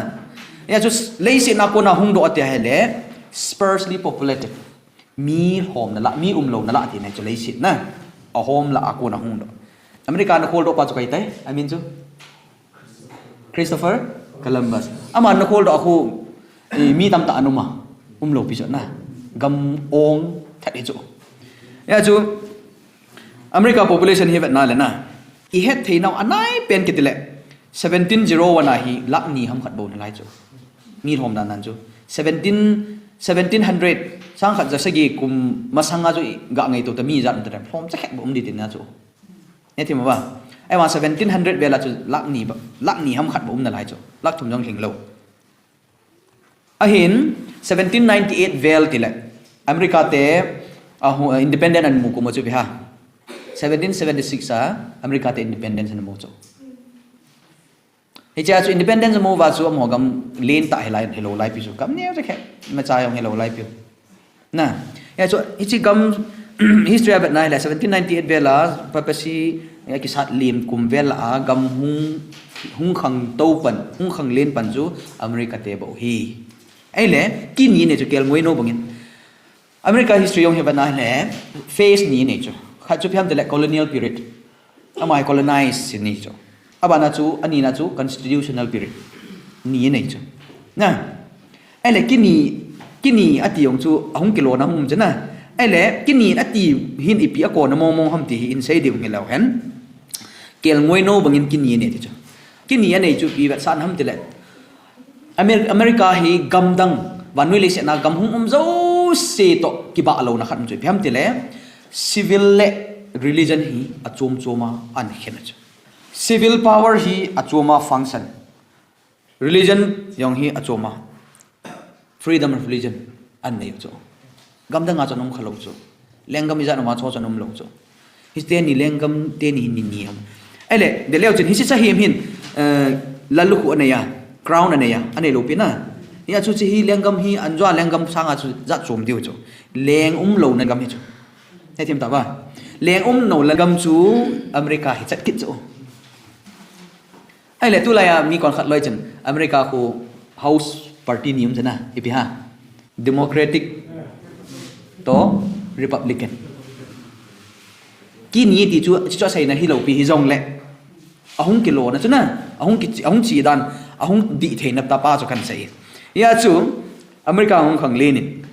Hia chu leiset na kona hung doh tia ahile sparsely populated. Mi lhomna lah, mi umlouna lah tina chu leiset na. Ahom lah a kona hung doh. America na kholdoh pa chu koi tai, amin chu Christopher Columbus. Aman na kholdoh a khu, eh, mi tamtah ana um a. Umlou pi chu na. Gam ong that hi chu. Hia chu America population hi vetna le na. Ihet theinau anai pen kiti le seventeen zero one a hi lakh ni ham khat bou nalai chu. Mi lhomna nan chu. Seventeen, seventeen hundred, sang khat ja sagi kum masang a chu iga ngaito ta mi jat um ta dem. Lhomcha khat bou um di tina chu. Nethim uva. Ahivang seventeen hundred vel a chu lakh ni ba, lakh ni ham khat ba um nalai chu. Lakh thum jong lhing lou. Ahin, seventeen ninety-eight vel tile, America te, a, independent ana mu kum chu ipi ham. Seventeen seventy-six a America te independence ana mu chu. Hichea chu independence amu uva chu amaho gam lentah hilai, hilou laipi chu. Gam neo chu khe, imacha jong hilou laipi. Na, hia chu, hiche gam history a vetna hile, seventeen ninety-eight vel a, papacy, kisat lem kum vel a, gam hung, hung khangtou pan, hung khanglen pan chu America te bou ahi. Ahile, kini nei chu kelngoi nou bangin. America history jong hi vetna hile, phase ni nei chu. Khat chu ipi ham tile colonial period. Ama hi colonize nei chu. Abana chu, anina chu constitutional period. Ni nei chu. Na. Ahile kini, kini ati jong chu ahung kilona hung um chu na. Ahile kini ati hin ipi a kona mong mong ham ti hi in sei ding hilou hen. Kelngoi nou bangin kini nei ti chu. Kini anei chu ipi vetsahna ham tile. Amer-, America hi gamdang, vannoi leiset a gam hung um jouse toh kibah louna khat chu ipi ham tile, civil le religion hi achom chom a ana khen chu. Civil power hi achom a function. Religion jong hi achom a. Freedom of religion anei chu. Gamdang a chu ana um khalou chu. Lenggam ijat a um a chu chu ana um lou chu. Hiche teni lenggam teni hi ni ni a um. Ahile, deleu chun hiche cha hi hin, eh, lallukhuh anei a, crown anei a, anei lou pi na. Hia chu hiche hi lenggam hi, anjo a lenggam sanga chu jat chom diu chu. Leng umlouna gam hi chu. Hethem tauva. Leng umlouna gam chu America hi chat kit chu. Ahile tulai a mi konkhat loi chun America khu house party ni um chu na, ipi ham. Democratic toh Republican. Kini ti chu, chu aseina hilou pi hijongle. Ahung kilona chu na, ahung ki, ahung chi dan, ahung dih theina tapa chu kan sei. Hia chu America hung khanglen in.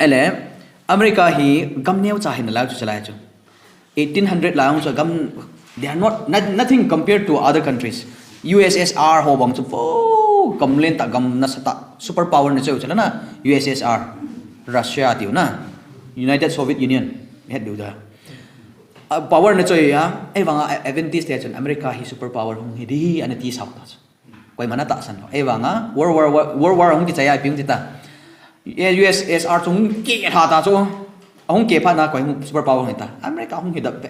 Ahile, America hi gam neocha hina lai chu chalai chu. Eighteen hundred lai hung chu gam, they are not, not, nothing compared to other countries. U S S R ho bang chu, vo, gam lentah gam nasatah, super power na choi chu la na, U S S R, Russia tiu na, United Soviet Union, het diu da. Ah, power na choi a, ahivanga advantage te chun America hi super power hung hi di ana ti sao ta chu. Koiman atahsan lou. Ahivanga, World War, World War hung kichai a ipi hung ti ta. Eh, U S S R chu hung keh lha ta chu. Ahung keh phat na koi hung super power hung hi ta. America hung hi dap pe.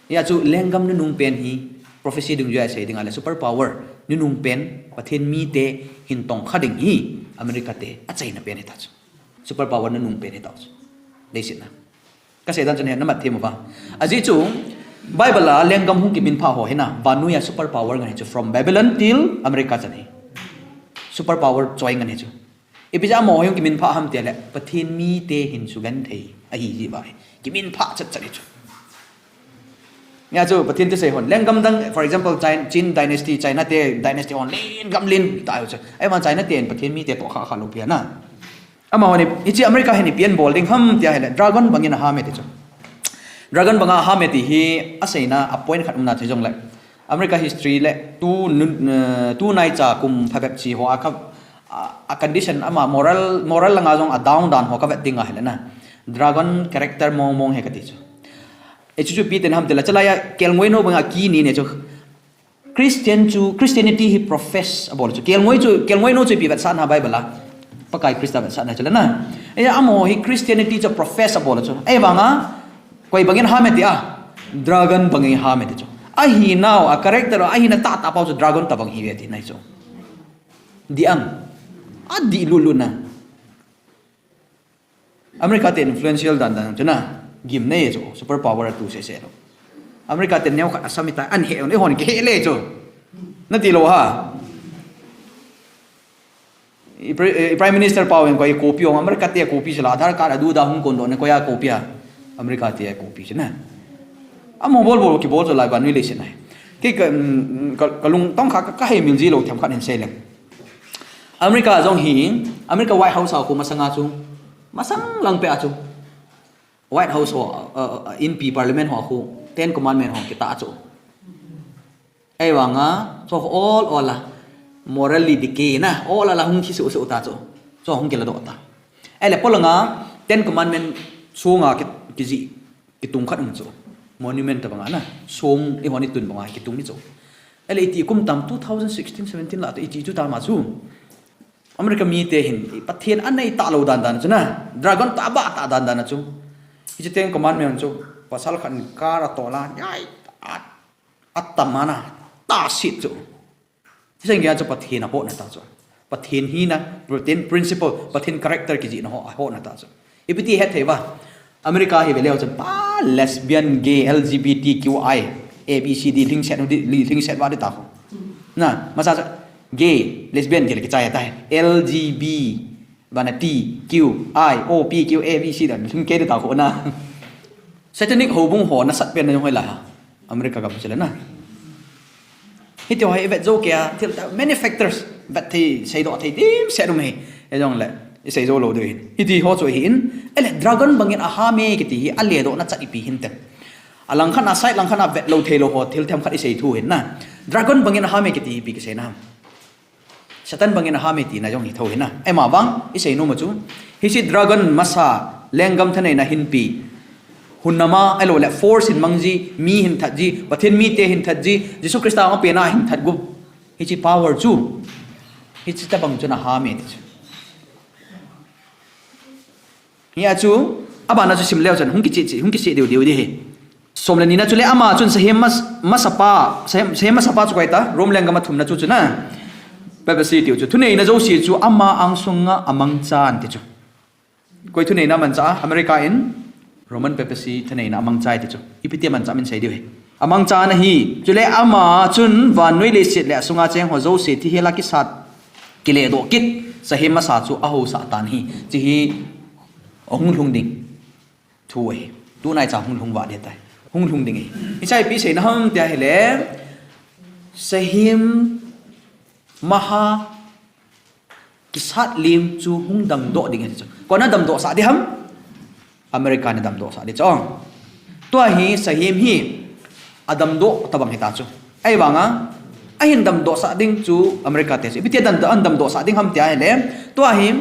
Hia chu lenggam nunung pen hi prophecy dungjuia sei ding ahile super power nunung pen Pathen mite hin tongkha ding hi America te achaina pen hi ta chu. Super power nunung pen hi ta chu. Leiset a. Kasei dan chu nahet namat them uva. Ajeh chu, Bible a lenggam hung kiminphah ho hi na, vannoi a super power ngen hi chu, from Babylon till America chan hi. Super power choi ngen hi chu. Ipi jeh a amaho hung kiminphah ham tile, Pathen mite hin sugenthei ahi jeh uva hi. Kiminphah chat chat hi chu. Hia chu, Pathen thusei hon. Lenggam dang, for example, Chin, Chin dynasty, China te dynasty hon, lenggam lentah hi chu. Ahivang China ten Pathen mite toh kha kha lou pi na. Amaho hin, hiche America hin ipi abol ding ham tia hile, dragon bangin aham e ti chu. Dragon banga aham e ti hi, aseina, a point khat umna chu jongle. America history le, tu nun, eh, tu naicha kum phabep chi ho a kha, a, a condition ama moral, moral langa jong a down dan ho kavet ding ahile na. Dragon character mong mong hi kati chu. Hichu chu ipi tina ham tile, chalai a kelngoi nou banga kini nei chu. Christian chu, Christianity hi profess abol chu. Kelngoi chu, kelngoi nou chu ipi vetsahna Bible a. Pakai Christa vetsahna chu la na. Hia amaho hi Christianity chu profess abol chu. Ahivanga, koi bangin ham e ti a. Dragon bangin ham e ti chu. Ahinau, a character, ahina tahtah pau chu dragon tabang hi ve tina hi chu. Dih am. Adih lulu na. America te influential dan dan chu na, gimnei chu, super power tu sese lou. America te neo khat asam ita, an he, eihon kihe le chu. Nati lou ha. I pre-, i Prime Minister pau in koi copy ong, America te copy sila, Aadhaar card adu da hung kon do ne koi a copy a. America te copy chu na. Amaho bol bol kibol chu lai vannoi leiset a hi. Kei ka, mm, ka, kalung tong kha ka, kahei mil ji lou themkhat hin sei leng. America jong hi, America White House a khu masanga chu, masang lang peh a chu. White House ho, uh, uh, inpi parliament ho khu, Ten Commandment ho kitah chu. Ahivanga, chu ol ol a, morally decay na, ol ol a hung thi suh suh ta chu. Chu hung kiladoh ta. Ahile polanga, Ten Commandment sunga ki, kijih, kitung khat um chu. Monument tabang ana. Song, ihon itun banga kitung ni chu. Ele iti kum tam two thousand sixteen seventeen la to iti chu tama chu. America mite hin, Pathen anei talou dan dan chu na. Dragon taba ta dan dan chu. Hiche Ten Commandment chu. Pasal khat in kara tola. Yai. Atam ana. Tasit chu. Hiche gei chu Pathen ahona ta chu. Pathen hina, Pathen principle, Pathen character kijihna ho, ahona ta chu. Ipi ti hethei uva. America hi veleu chu pa lesbian, gay, L G B T Q I, A B C D, lhingset, lhingset uva ding ta ho. Na, masa chu gay, lesbian kile kichai ta. L G B, bana T, Q, I, O, P, Q, A, B, C dan lhing kei ding ta ho na. Satanic houbung ho nasat pen na jong hoi la ha. America gam chule na. Hiti ho hi vet jou kei a, thil ta, many factors, vet thei, seidoh thei, dimset um hi. Hijongle, isei jou lou diu hin. Hiti ho chu hi in, ele dragon bangin aham e kiti hi, aledohna chat ipi hintem. Alang khat a, side lang khat a vet lou thei lou ho, thil themkhat isei thu hin na. Dragon bangin aham e kiti hi ipi kisei na ham. Satan bangin aham e tina jong hi tho hi na. Ahivang, isei nom u chu. Hiche dragon masa, lenggam thaneina hinpi. Hun nama, ahilou le force hin mang ji, mi hin that ji, Pathen mite hin that ji, Jesu Christa ma pena hin that gup. Hiche power chu. Hiche tabang chu aham e ti chu. Hia chu, abana chu sim leu chun, hung kiche che, hung kiche diu diu ding hi. Som le ni na chule ama chun sahem mas-, masapa, sahem, sahem masapa chu koi ta, Rome lenggam a thumna chu chu na. Papacy tiu chu, thuneina jouse chu ama angsunga amangchan ti chu. Koi thuneina mangcha, America in Roman Papacy thuneina amangchai ti chu. Ipi ti mangcha min sei diu hi. Amangchan ahi, chule ama chun vannoi leiset le asunga cheng ho jouse thi hela kisat kiledoh kit, sahem masa chu ahaosah tan ahi, chi hi ahung lhung ding thu ahi. Tunai cha hung lhung va ding tai. Hung lhung ding ahi. Hiche ipi seina ham tia hile, sahem maha kisat lim chu hung damdoh ding ahi chu. Koi na damdoh sah ding ham? America na damdoh sah ding chu. Tua hi sahem hi adamdoh tabang hita chu. Ahivanga, ahin damdoh sah ding chu America te chu. Ipi ti dam, an damdoh sah ding ham tia hile. Tua hi,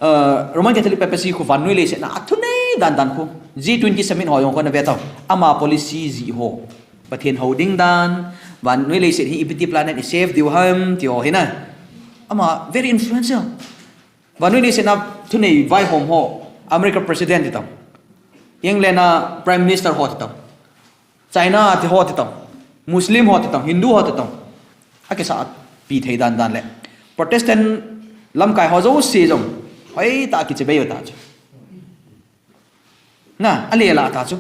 uh, Roman Catholic Papacy khu vannoi leiset na athunei dan dan khu. G twenty summit ho jong khu na ve tau. Ama policy jih ho. Pathen hou ding dan, vannoi leiset hi ipi ti planet i save diu ham, ti ho hi na. Ama very influential. Vannoi leiset na thunei vaihom ho, America President ti tau. England a Prime Minister ho ti tau. China ti ho ti tau. Muslim ho ti tau, Hindu ho ti tau. Akisah pi thei dan dan le. Protestant lamkai ho jouse jong. Hoitah a kichibai u ta chu. Na, ale la ta chu.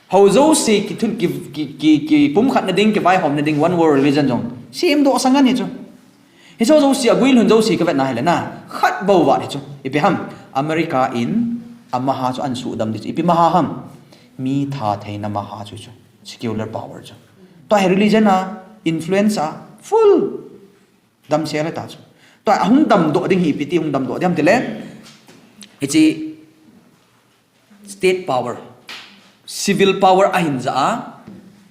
Ho jouse kithun ki, ki, ki, kipumkhat na ding, kivaihom na ding, one world religion jong. Semdoh sah ngan hi chu. Hiche jouse, aguilhun jouse kavet na hile na. Khat bou va hi chu. Ipi ham, America in, amaha chu ahin sudam ding chu. Ipi maha ham. Mi thatheina maha chu chu. Secular power chu. Tua hi religion a, influence a, full. Damsel ta chu. Tua ahung damdoh ding hi ipi ti hung damdoh ding ham tile. Hiche state power, civil power ahin ja a,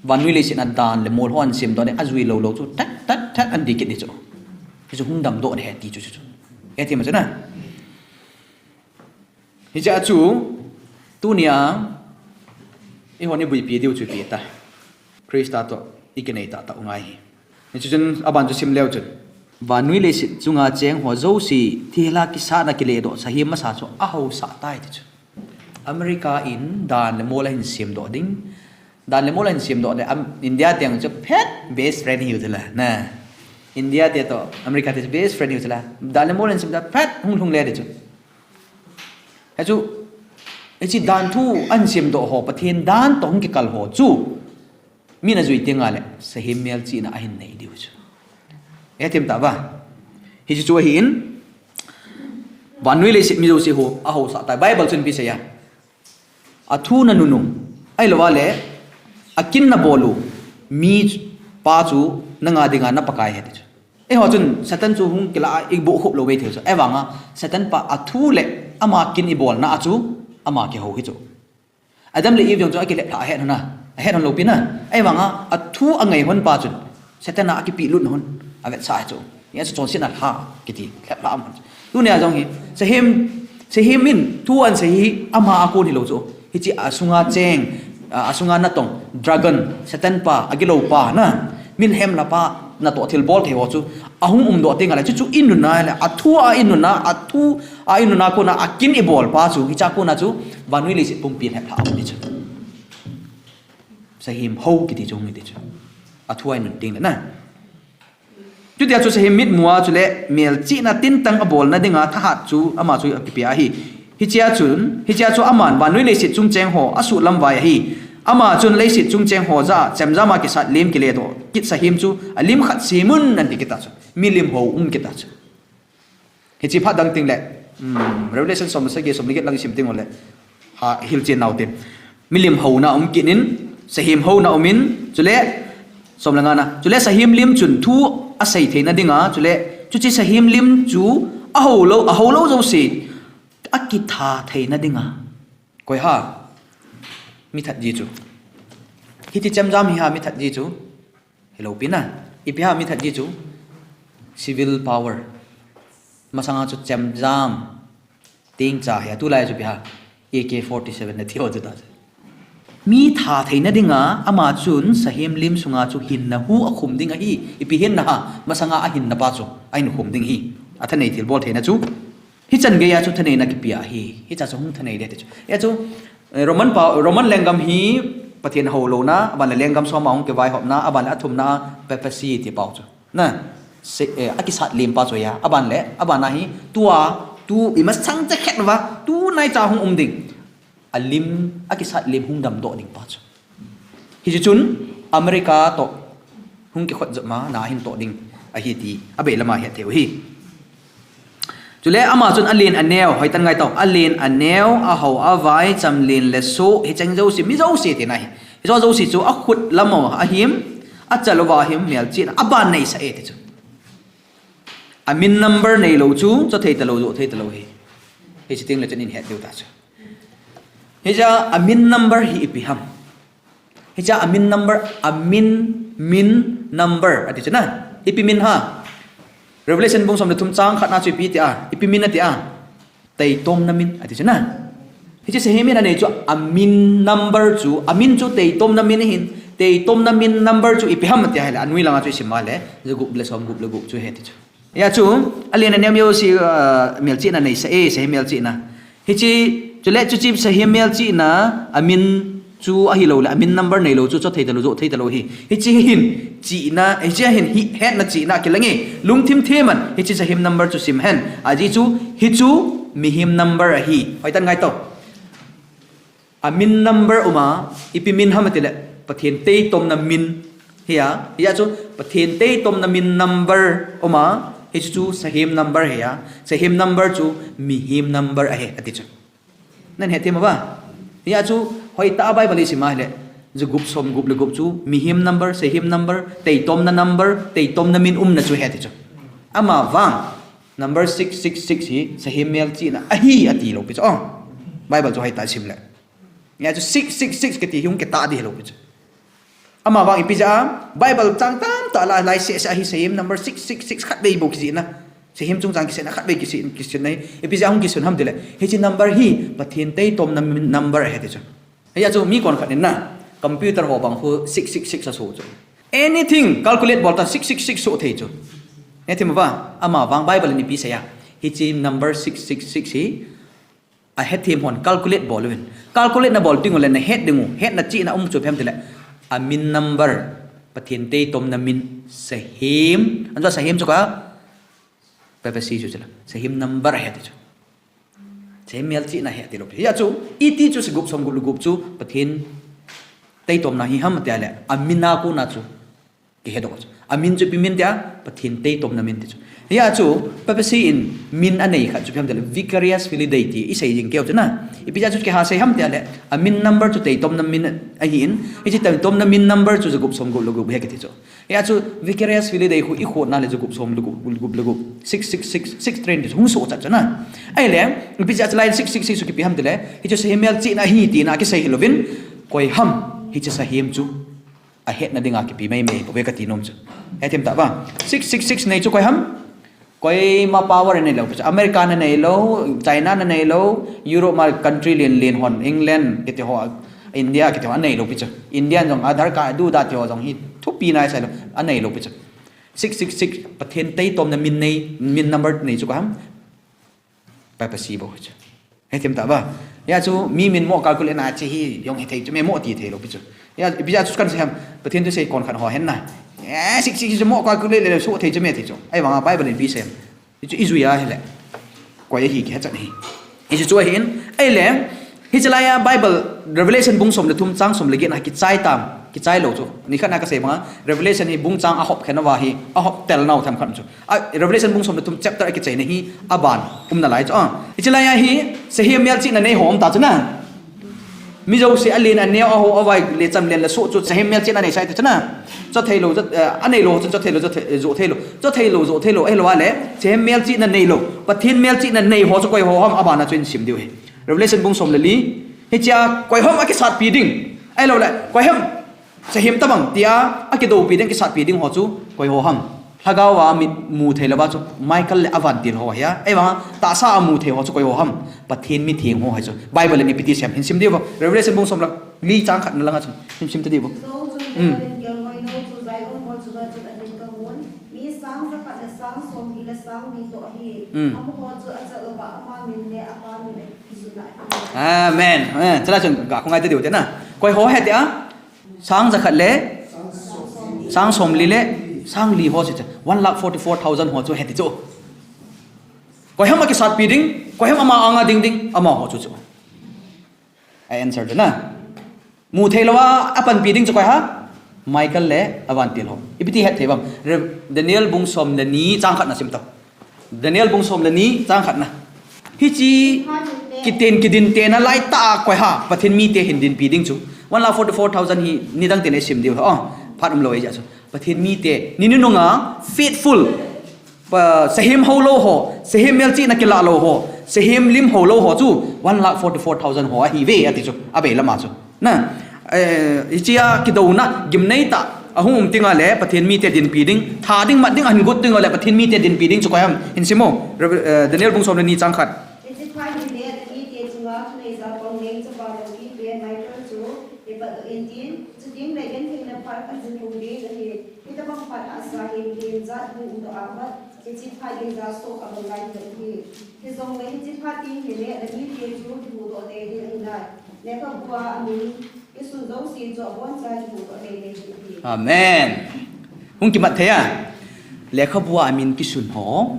vannoi leiset a dan le mol ho ahin semdoh ding, ajui lou lou chu, that, that, that, ahin dih kit ding chu. Hichu hung damdoh ding ahi ti chu, chu, chu. Ahi ti ma chu na. Hiche a chu, tunia, eihon ibuipi diu chu ipi ta. Christa toh, ikinei tahtah u ngai hi. Hichu chun, aban chu sim leu chun. Vannoi leiset chunga cheng ho jouse, thihela kisatna kiledoh, sahem masa chu, ahaosah tai ti chu. America in dan le mol ahin semdoh ding. Dan le mol ahin semdoh le, am, India te jong chu phat best friend hiu chu la, na. India te toh, America te chu best friend hiu chu la. Dan le mol ahin semdoh, phat hung lhung le ti chu. Hichu, hiche dan thu ahin semdoh ho, Pathen dan toh hung kikal ho chu. Min ajui teng le, sahem melchihna ahin nei diu chu. Ahi ti ma ta va. Hichu chu ahin, vannoi leiset mi jouse ho, ahaosah tai. Bible chun ipi asei a. Athu nanun u. Ahilou le, akin nabol u. Mipa chu nanga dinga na Pakai ahi ti chu. Eiho chun Satan chu hung kila a iboh khop lou ve thei chu. Ahivanga Satan pa athu le ama kin ibolna a chu ama kihou hi chu. Adam le Eve jong chu akilep lha ahet hon a. Ahet hon lou pi na. Ahivanga athu angai hon pa chun Satan a akipelut hon. Avetsah hi chu. Hiche chu chonsetna lha kiti lhep lha am hon. Tunia jong hi sahem, sahem in thu ahin sei hi ama a kon hilou chu. Hiche asunga cheng A, asunga natong, dragon, Satan pa, agilou pa, na, milhem la pa, natoh thilbol thei ho chu, ahung umdoh teng le, chuchu inuna le, athu a inuna, athu a inuna kona, akin ibol pa chu, hicha kona chu, vannoi leiset pumpi le pha ni chu. Sahem ho kiti chu, kiti chu. Athu a inun teng le, na. Chutia chu sahem mitmua chule melchihna tintang abolna dinga thahat chu ama chu akipia ahi. Hichea chun, hichea chu aman vannoi leiset chungcheng ho asuhlam vai ahi. Ama chun leiset chungcheng ho jah a chemjam a kisat lim kiledoh kit sahem chu alim khat semun anti kita chu. Milim ho um kita chu. Hiche phat dang teng le, um, Revelation som le sagi, som le get lang isim teng le, ha, hilchen nau te. Milim houna um kit in, sahem houna um in, chule, som le ngana. Chule sahem lim chun thu asei theina dinga, chule, chuche sahem lim chu aho lou, aho lou jouse, akitha theina dinga. Koi ham? Mithat ji chu. Hiti chemjam hi ham mithat ji chu. Hilou pi na. Ipi ham mithat ji chu. Civil power. Masanga chu chemjam. Tengcha hi, tulai chu ipi ham. A K forty-seven na ti ho chu ta. Mi tha theina dinga, ama chun sahem lim sunga chu hinna hu akhum ding ahi. Ipi hinna ham, masanga ahinna pa chu. Ahin khum ding ahi. Athanei thilbol theina chu. Hichan geiya chu thaneina kipia ahi. Hicha chu hung thanei le ti chu. Hia chu, eh, Roman pa, Roman lenggam hi Pathen houlouna, aban le lenggam som a hung kivaihopna, aban le athumna, papacy ti pau chu. Na, se, eh, akisat lim pa chu ahi. Aban le, aban a hi, tua, tu, imasang chakhet uva, tunaicha hung um ding. Alim, akisat lim hung damdoh ding pa chu. Hiche chun America toh hung kikhot jep ma na hin toh ding ahi ti abei lama het thei u ahi. Chule ama chun alen aneo, hoitan ngai tau, alen aneo, aho avai, chamlen le soh, hicheng jouse, mi jouse tina ahi. Hiche jouse chu akhut lam uva ahim, achal uva ahim, melchihna, aban neisah e ti chu. Amin number neilou chu, choh thei talou, joh thei talou ahi. Hiche teng le chun ihet diu ta chu. Hiche amin number hi ipi ham. Hiche amin number, amin, min, number, ati chu na. Ipi min ham. Revelation bung som le thum chang khatna chu ipi tia, ipi min atia. Teitomna min, ati chu na. Hiche sahem in anei chu amin number chu, amin chu teitomna min ahin, teitomna min number chu ipi ham tia ahile, anoi langa chu isim a le, jagup le somgup le gup chu ahi ti chu. Hia chu, alen aneo mi jouse, ah, melchihna neisah e, sahem melchihna. Hiche, chule chuche sahem melchihna, amin chu ahilou le, amin number neilou chu, choh thei talou, joh thei talou ahi. Hiche hin, chihna, hiche hin, hi, hetna chihna kilang e, lungthim them in, hiche sahem number chu sim hen. Ajeh chu, hichu, mihem number ahi. Hoitan ngai tau. Amin number uma, ipi min ham ati le, Pathen teitomna min ahi a, hia chu, Pathen teitomna min number uma, hichu chu sahem number ahi a, sahem number chu mihem number ahi, ati chu. Nahet thei ma ba? Hia chu, hoitah a Bible isim a ahile, jagup somgup le gup chu, mihem number, sahem number, teitomna number, teitomna min umna chu ahi ti chu. Ama vang, number six six six hi, sahem melchihna ahi ati lou pi chu. Oh, Bible chu hoitah a isim le. Hia chu six six six kiti hi hung kitah ding hilou pi chu. Ama vang ipi jeh a, Bible chang tamtah la, lai seh seh a hi sahem number six six six khatvei bou kijihna. Sahem chungchang kiseina khatvei kise, kiseina hi. Ipi jeh a hung kisun ham tile. Hiche number hi, Pathen teitomna min number ahi ti chu. Hia chu mi konkhat in na, computer ho bang khu six six six asoh chu. Anything, calculate bol ta six six six soh thei chu. Nahet thei ma ba, ama vang Bible in ipi asei a. Hiche number six six six hi, ahethem hon calculate bol uvin. Calculate nabol teng ule nahet ding u, hetna chihna um chu ipi ham tile. Amin number, Pathen teitomna min, sahem. Anjo sahem chu ka, papacy chu chule. Sahem number ahi ti chu. Sahem melchihna ahi ti lou pi. Hia chu, iti chu jagup somgup le gup chu, Pathen teitomna hi ham tia le, amin a kona chu. Kihedoh chu. Amin chu ipi min tia, Pathen teitomna min ti chu. Hia chu, papacy in min anei khat chu ipi ham tile, vicarius filii Dei ti isei jing keu chu na. Ipi jeh a chu kiha sei ham tia le, amin number chu teitomna min ahin, hiche teitomna min number chu jagup somgup le gup ahi kiti chu. Hia chu, vicarius filii Dei khu ikhotna le jagup som le gup, gup le gup, six six six, six train ti chu hung sohchat chu na. Ahile, ipi jeh a chu lai six six six chu kipi ham tile, hichu sahem melchihna ahi tina kisei hilouvin, koi ham, hiche sahem chu. Ahetna dinga kipe maimai bou ve kati nom chu. Hethem tah ba. Six six six nei chu koi ham? Koima power nei lou. America na nei lou, China na nei lou, Europe ma country len len hon, England, kiti ho. India kiti ho anei lou pi chu. India jong Aadhaar card adu da ti ho jong hi thupi nai sai lou, anei lou pi chu. Six six six, Pathen taitomna min nei, min number nei chu koi ham? Papacy bou chu. Hethem tah uva. Hia chu mi min mo calculate na chu hi jong hithei chu, mi mo ti thei lou pi chu. Hia, ipi jeh a chu kan sei ham? Pathen thusei kon khat ho hen na. Eh, six six six chu mo calculate le suhthei chu, mi thei chu. Ahivanga Bible in ipi sei ham? Hichu ijui a hile, koi ahi kihe chan ahi. Hichu chu ahin, ahile, hiche laiya Bible, Revelation bung som le thum chang som le get na kichai tam, kichai lou chu. Nikhat na kasei banga, Revelation hi bung chang ahop khen uva hi, ahop tel nau themkhat chu. A, Revelation bung som le thum chapter a kichaina hi, aban, um nalai chu. Ah, hiche laiya hi, sahem melchihna nei ho um ta chu na. Mi jouse alen aneo aho avai le chamlen le soh chu sahem melchihna nei sai ti chu na. Cho thei lou, cho, eh, anei lou chu cho thei lou, cho thei, eh, joh thei lou. Cho thei lou, joh thei lou, ahilou le, sahem melchihna nei lou. Pathen melchihna nei ho chu koi ho ham abana chu hin sim diu ahi. Revelation bung som le li. Hichea koi ham akisatpi ding. Ahilou le, koi ham sahem tabang tia akidoupi ding, kisatpi ding ho chu koi ho ham? Lhagao a mit mu thei louva chu Michael le avantil ho ahi a. Ahivanga tahsa a mu thei ho chu koi ho ham? Pathen mitheng ho ahi chu. Bible in ipi ti sei ham hin sim diu vo. Revelation bung som le li chang khat na langa chu hin sim ta diu vo. Jou chun, hmm, Michael in kelngoi nou chu Zion khochunga chun ahin kamun. Mi sang jakhat le sang somli le sang li toh ahi. Hmm. Amaho chu achal uva ama min le apa min akisunna ahi. Amen. Eh, chala chun ga khongai ta diu te na. Koi ho ahi tia? Sang jakhat le sang somli le sang li ho chu, one lakh forty-four thousand ho chu ahi ti chu. Koi ham akisatpi ding, koi ham ama anga ding ding, amaho chu chu. A answer chu na. Mu thei louva apanpi ding chu koi ham? Michael le avantil ho. Ipi ti het thei uvem? Re-, Daniel bung som le ni chang khat na sim tau. Daniel bung som le ni chang khat na. Hiche kiten kidin tena lai tah a koi ham? Pathen mite hin dinpi ding chu. One lakh forty-four thousand hi nidang tena isim diu. Oh, phat umlou ahi jeh chu. Pathen mite, ni nunung a faithful, pa, sahem hou lou ho, sahem melchihna kilah lou ho, sahem lim hou lou ho chu one lakh forty-four thousand ho ahiuve ati chu. Abei lama chu. Na, eh, hichea kidouna, gimnei tah, ahung um tengle, Pathen mite dinpi ding, tha ding, mat ding, ahin got tengle, Pathen mite dinpi ding chu koi ham? Hin sim o, Rev-, eh, Daniel bung som le ni chang khat. Hiche phat hile, mite chunga thuneija pang leng chapa loupi pen Michael chu, ipatdoh intin, chutengle genthei le phat khat jing lhung ding ahi, hitabang phat hahsa himhim jat hung umdoh a pat, hiche phat in ja soh abang ngai lou ahi. Hijongle hiche phat teng hile, namite chu kihuhdoh tei ding ahi nai. Lekhabua amin kisun jouse chu aboncha kihuhdoh tei tei ding ahi. Amen. Hung kimat thei a. Lekhabua amin kisun ho,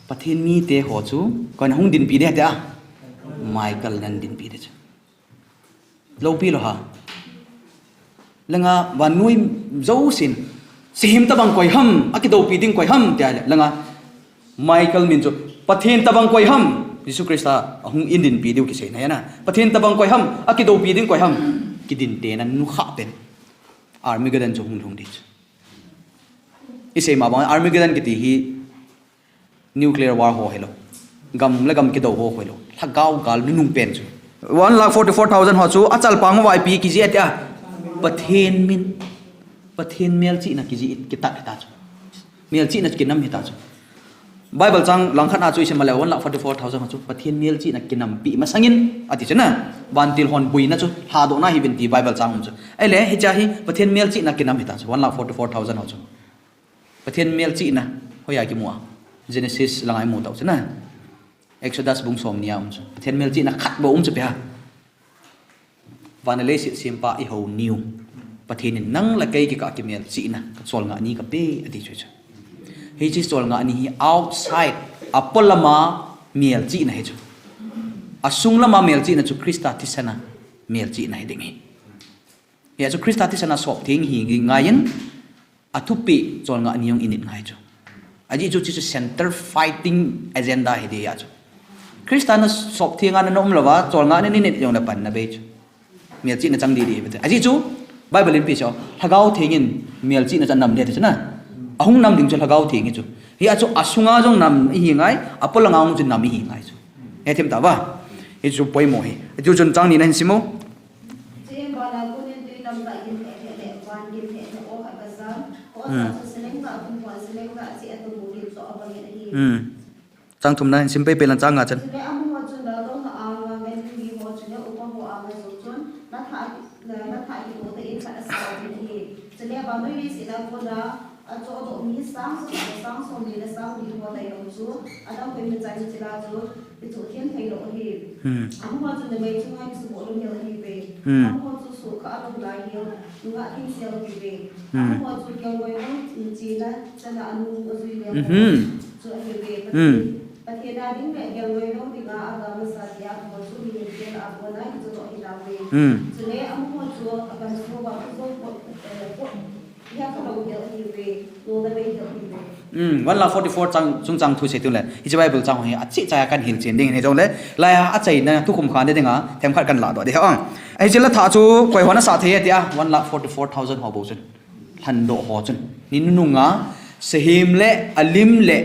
Pathen mite ho chu, koiin ahung dinpi ding ham tia? Michael in ahin dinpi ding chu. Loupi lou ham? Langa vannoi jousen, sahem tabang koi ham, akidoupi ding koi ham, tia le, langa Michael min chu, Pathen tabang koi ham, Jesu Christa ahung in dinpi diu kiseina ahi na. Pathen tabang koi ham, akidoupi ding koi ham? Kidin tena nukhah pen, Armageddon chu hung lhung ding chu. Isei ma bang, Armageddon kiti hi nuclear war ho hilou, gam le gam kidou ho hilou, lhagao gal nunung pen chu. One lakh forty-four thousand ho chu achalpang uva ipi kijih e tia? Pathen min, Pathen melchihna kijih, kitat hita chu. Melchihna kinam hita chu. Bible chang langkhat na chu isim le one lakh forty-four thousand ho chu Pathen melchihna kinampi masangin ati chu na. Vantil hon boina chu lhadohna ahiuvin ti Bible chang um chu. Ahile hichea hi Pathen melchihna kinam hita chu, one lakh forty-four thousand ho chu. Pathen melchihna hoiya kimu a? Genesis langa imu tau chu na. Exodus bung somni a um chu. Pathen melchihna khat bou um chu ipi ham? Van le leiset sempa ihou niu Pathen in nang le kei kikah a kimelchihna, ka cholngah ni kape, ati chu chu. Hiche cholngah ni hi outside, apolama melchihna ahi chu. Asung lama melchihna chu Christa thisana melchihna hiding ahi. Hia chu Christa thisana sop theng hi ngaiyin, athupi cholngah ni jong init ngai chu. Ajeh chu hiche chu center fighting agenda hiding ahi chu. Christa nasop theng a naum louva, cholngah ni init jongle panna bei chu. Melchihna chang didi ahi. Ajeh chu Bible in ipi asei, Lhagao Theng in melchihna chu anam ding ati chu na. Ahung nam ding chu Lhagao Theng ahi chu. Hia chu asunga jong nam ihi ngai, apolanga jong chu nam ihi ngai chu. Hethem tauva. Hichu poimo ahi. Hichu chun chang ni na hin sim o. Chuin vana konin tui lamkah gimlheh lheh le van gimlheh lheh aw khat gajam. Aw sa chu seleng gah, bung hon seleng gah cheh a tumu gimchoh abangin ahi. Chang thum na hin sim pei pei lang chang nga chan. Chule amaho chun laltouna anga ngen miho chule upa ho anga jong chun, natha a Sang som le sang som li ho tailou chu, adang poi machai chu chila chu, ichu khen theilou ahi. Hmm. Amaho chu numei chunga kisuboh lou hel ahiuve. Hmm. Amaho chu sukha alou lai hel, nungah kingsel ahiuve. Hmm. Amaho chu kelngoi lou, china, chana anu ajui le. Mhm. Chu ahiuve. Hmm. Pathen a ding le kelngoi lou dinga aga masa tia, amaho chu mihem kel a kona kichu toh ahi tauve. Hmm. Chule amaho chu agamsung uva kujou pot, eh, pot, Hmm, one lakh forty-four chang, chungchang thu sei teng le, hiche Bible chang hi achehcheh a kan hilchen ding ahi jongle, laiya achaina thukhum kha ding a, themkhat kan ladoh ding ahi. Hiche la thah chu koi hon asah thei e tia, one lakh forty-four thousand ho bou chun. Lhandoh ho chun. Ni nunung a, sahem le, alim le,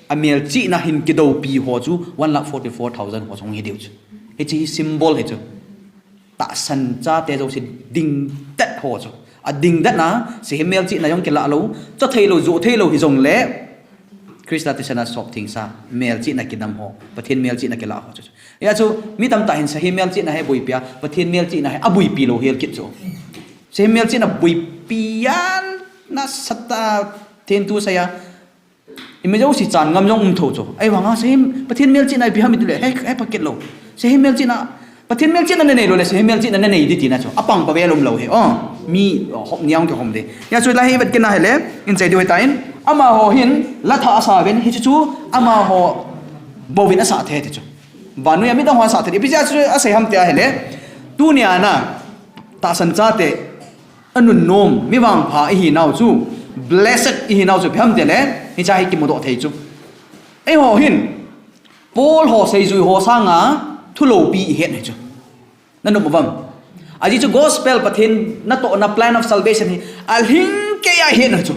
amelchihna hin kidoupi ho chu, one lakh forty-four thousand ho chu hung hi diu chu. Hiche hi symbol hi chu. Tahsan chate jouse dingdet ho chu. Adingdet na, sahem melchihna jong kilah lou, cho theilou, joh theilou hijongle, Christa thisan a sop thengsa, melchihna kidam ho, Pathen melchihna kilah ho chu. Hia chu, mi tamtah hin sahem melchihna hi boipi a, Pathen melchihna hi aboipi lou hel kit chu. Sahem melchihna boipi a nasatah a thengtu seiya, Ima jouse chan ngam jong um thou chu. Ahivanga sahem, Pathen melchihna ipi ham itile, hei, hei pha kit lou. Sahem melchihna, Pathen melchihna nanei lou le, sahem melchihna nanei ding tina chu. Apang pa vel um lou hi. Oh, mi, oh, hop niang kihom ding. Hia chu la hi vet kit na hile, in sei diu hitan. Amaho hin, la thah asa uvin, hichu chu, amaho bouvin asah thei ti chu. Vannoi a midang ho asah thei. Ipi jeh a chu asei ham tia hile. Tunia na, tahsan chate, anunnom, mi vangpha ihinau chu, blessed ihinau chu, ipi ham tile, hiche hi kimudoh thei chu. Eiho hin, Paul ho seijui ho sanga, thu loupi ihet ahi chu. Nanom uvam. Ajeh chu gospel Pathen natohna plan of salvation hi, alhing keiya ihet ahi chu.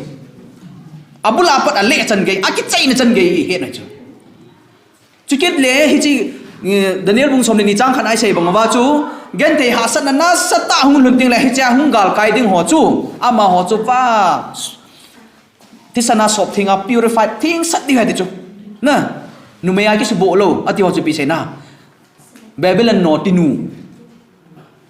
Abul a pat aleh chan gei, akichaina chan gei ihet ahi chu. Chukit le hiche, eh, Daniel bung som le ni chang khat a isei bang uva chu, genthei hahsatna nasatah hung lhun teng le hiche a hung galkai ding ho chu, amaho chu va, thisan a sop theng a purified thengsat ding ahi ti chu. Na, numei a kisuboh lou, ati ho chu ipi seina. Babylon notinu.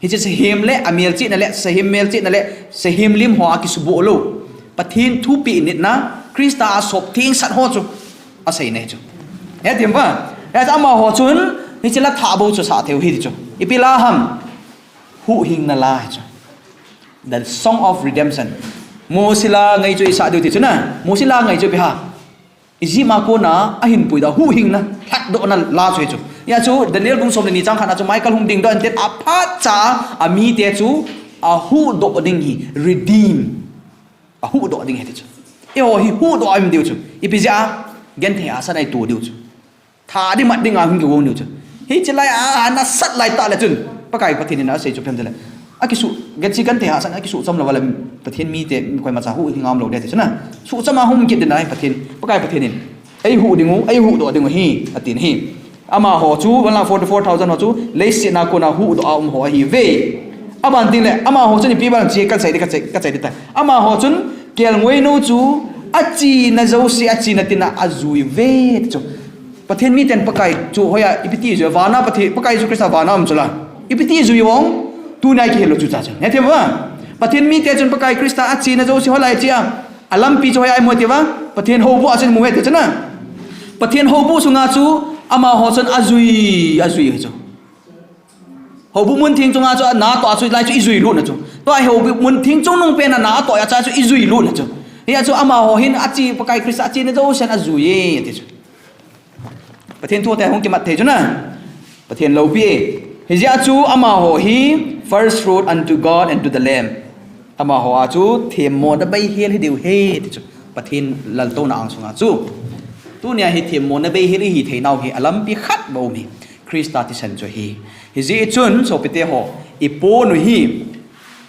Hiche sahem le, amelchihna le, sahem melchihna le, sahem lim ho a kisuboh lou. Pathen thupeh nitna, Christa a sop thengsat ho chu. Aseina hi chu. Hetim va? Hia chu amaho chun, hiche la thah bou chu asah thei u ahi ti chu. Ipi la ham? Huhhingna la hi chu. The Song of Redemption. Mosi la ngai chu isah diu ti chu na. Mosi la ngai chu ipi ham? Egypt a kona ahin puidoh a huhhingna, lhatdohna la chu hi chu. Hia chu Daniel bung som le ni chang khat na chu Michael hung dingdoh inte, aphatcha a mite chu ahuhdoh ding hi, redeem. Ahuhdoh ding hi ti chu. Eiho hi huhdoh a um diu chu. Ipi jeh a, genthei hahsatna ito diu chu. Tha ding mat ding a hung kigong diu chu. Hiche lai a, nasat lai tah le chun. Pakai Pathen in asei chu ipi ham tile. Akisu, genthei genthei hahsatna akisucham lou uva le Pathen mite koimacha huhhing ngam lou ding ti chu na. Sucham a hung kit ding ahi Pathen, Pakai Pathen in. Eihuh ding u, eihuhdoh ding u ahi, atin ahi. Amaho chu, one lakh forty-four thousand ho chu, leiset a kona huhdoh a um ho ahiuve. Aban teng le, amaho chun ipi ban chi kasei ding, kasei, kasei ding ta. Amaho chun, kelngoi nou chu, achena jouse, achena tina ajui uve, ti chu. Pathen miten Pakai chu hoiya, ipi ti jui, vana Pathen, Pakai Jesu Christa vana um chu la. Ipi ti jui uvem, tunia kihil lou chu cha chu. Hetim va? Pathen mite chun Pakai Christa achena jouse hoilai chia. Alampi chu hoiya imu ti uva, Pathen houbuh a chun imu uve ti chu na. Pathen houbuh sunga chu amaho chun ajui, ajui hi chu. Houbuh mun theng chunga chu ana toh a chu lai chu ijui lut na chu. Tua hi houbuh mun theng chungnung pen a ana toh a cha chu ijui lut na chu. Hia chu amaho hin ache Pakai Christa achena jousen ajui e ti chu. Pathen thu te hung kimat thei chu na. Pathen loupi e. Hijeh a chu amaho hi first fruit unto God and to the Lamb. Amaho a chu themmona beihel hi diu ahi ti chu. Pathen laltouna angsunga chu. Tunia hi themmona beihel ihi theinau hi alampi khat bou um hi. Christa thisan chu ahi. Hijeh chun sopite ho, ipon u hi.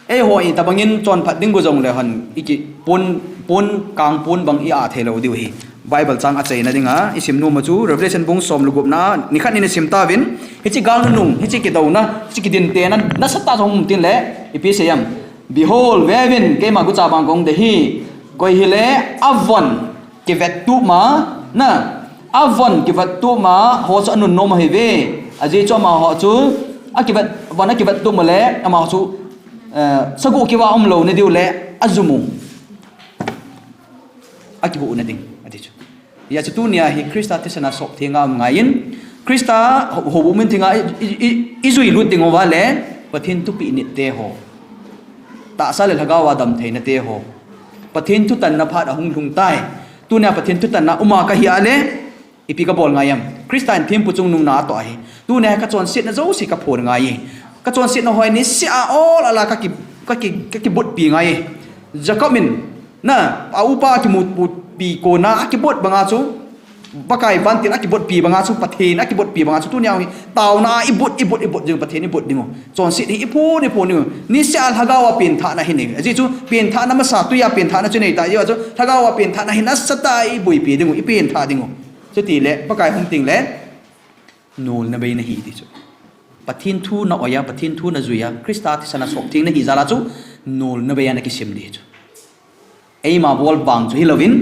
Eiho itobangin chonphat ding got jongle hon, iki pon, pon, kang pon bang i-ah theilou diu ahi. Bible chang achaina dinga, isim nom u chu, Revelation bung som le gupna, nikhat nin isim tauvin, hiche gal nunung, hiche kidouna, hiche kidintena, nasatah a hung um teng le, ipi seiyem. Behold, veuvin, keima gucha bang kahung dei ahi, koi hile, avon, kivettup ma, na, avon kivettup ma ho chu anunnom ahiuve. Ajeh chu amaho chu, akivet, von akivettup ma le, amaho chu, eh, sagoh keuva umlou na diu le, ajum u. akihuhna ding ati chu. Hijeh chun tunia hi Christa thisan a sop thenga um ngaiyin, Christa ho, houbung minthinga i, i, i, ijui lut ding uva le, Pathen thupeh nit te ho, tahsa le lhagao a damtheina te ho, Pathen thutanna phat ahung lhung tai. Tunia Pathen thutanna uma kahi a le, ipi kabol ngai em? Christa in thempu chungnung na atoh ahi. Tunia kachonsetna jouse kaphon ngai e. Kachonsetna ho hi niseh a ol a la kaki, kaki, kakibotpi ngai e. Jacob in, na, a upa kimu, mu, pi kona akibot banga chu, Pakai vantil akibotpi banga chu, Pathen akibotpi banga chu, tunia hi taona a ibot, ibot, ibot ding, Pathen ibot ding u. Chonset hi iphon, iphon ding u. Niseh a lhagao a penthahna hi nei. Ajeh chu penthahna masa, tui a penthahna chu nei ta, ajeh chu lhagao a penthahna hi nasatah a iboipi ding u, ipenthah ding u. Chutile Pakai hung tengle nolna bei nahi ti chu. Pathen thu na oi a, Pathen thu najui a, Christa thisan a sop theng nahi jal a chu nolna bei a nakisim ding chu. Eima bol vang chu hilouvin,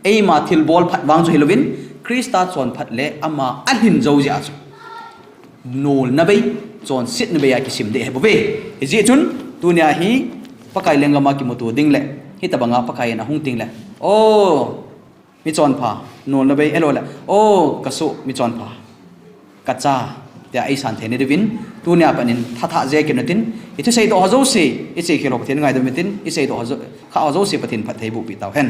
eima thilbol phat vang chu hilouvin, Christa chonphat le ama alhin jou jeh a chu nolna bei, chonsetna bei a kisim ding ahibouve. Hijeh chun tunia hi Pakai lenggam a kimuto ding le, hitobanga Pakai in ahung tengle, o, michonpha, nolna bei, ahiloule, o, kasoh, michonpha, kacha, tia eisan theina diuvin, tunia pat in thathah je kit utin, ithuseidoh ho jouse, ichekhel ho Pathen in ngaidam utin, iseidoh ho jo, kha ho jouse Pathen in phatthei bohpeh tauhen.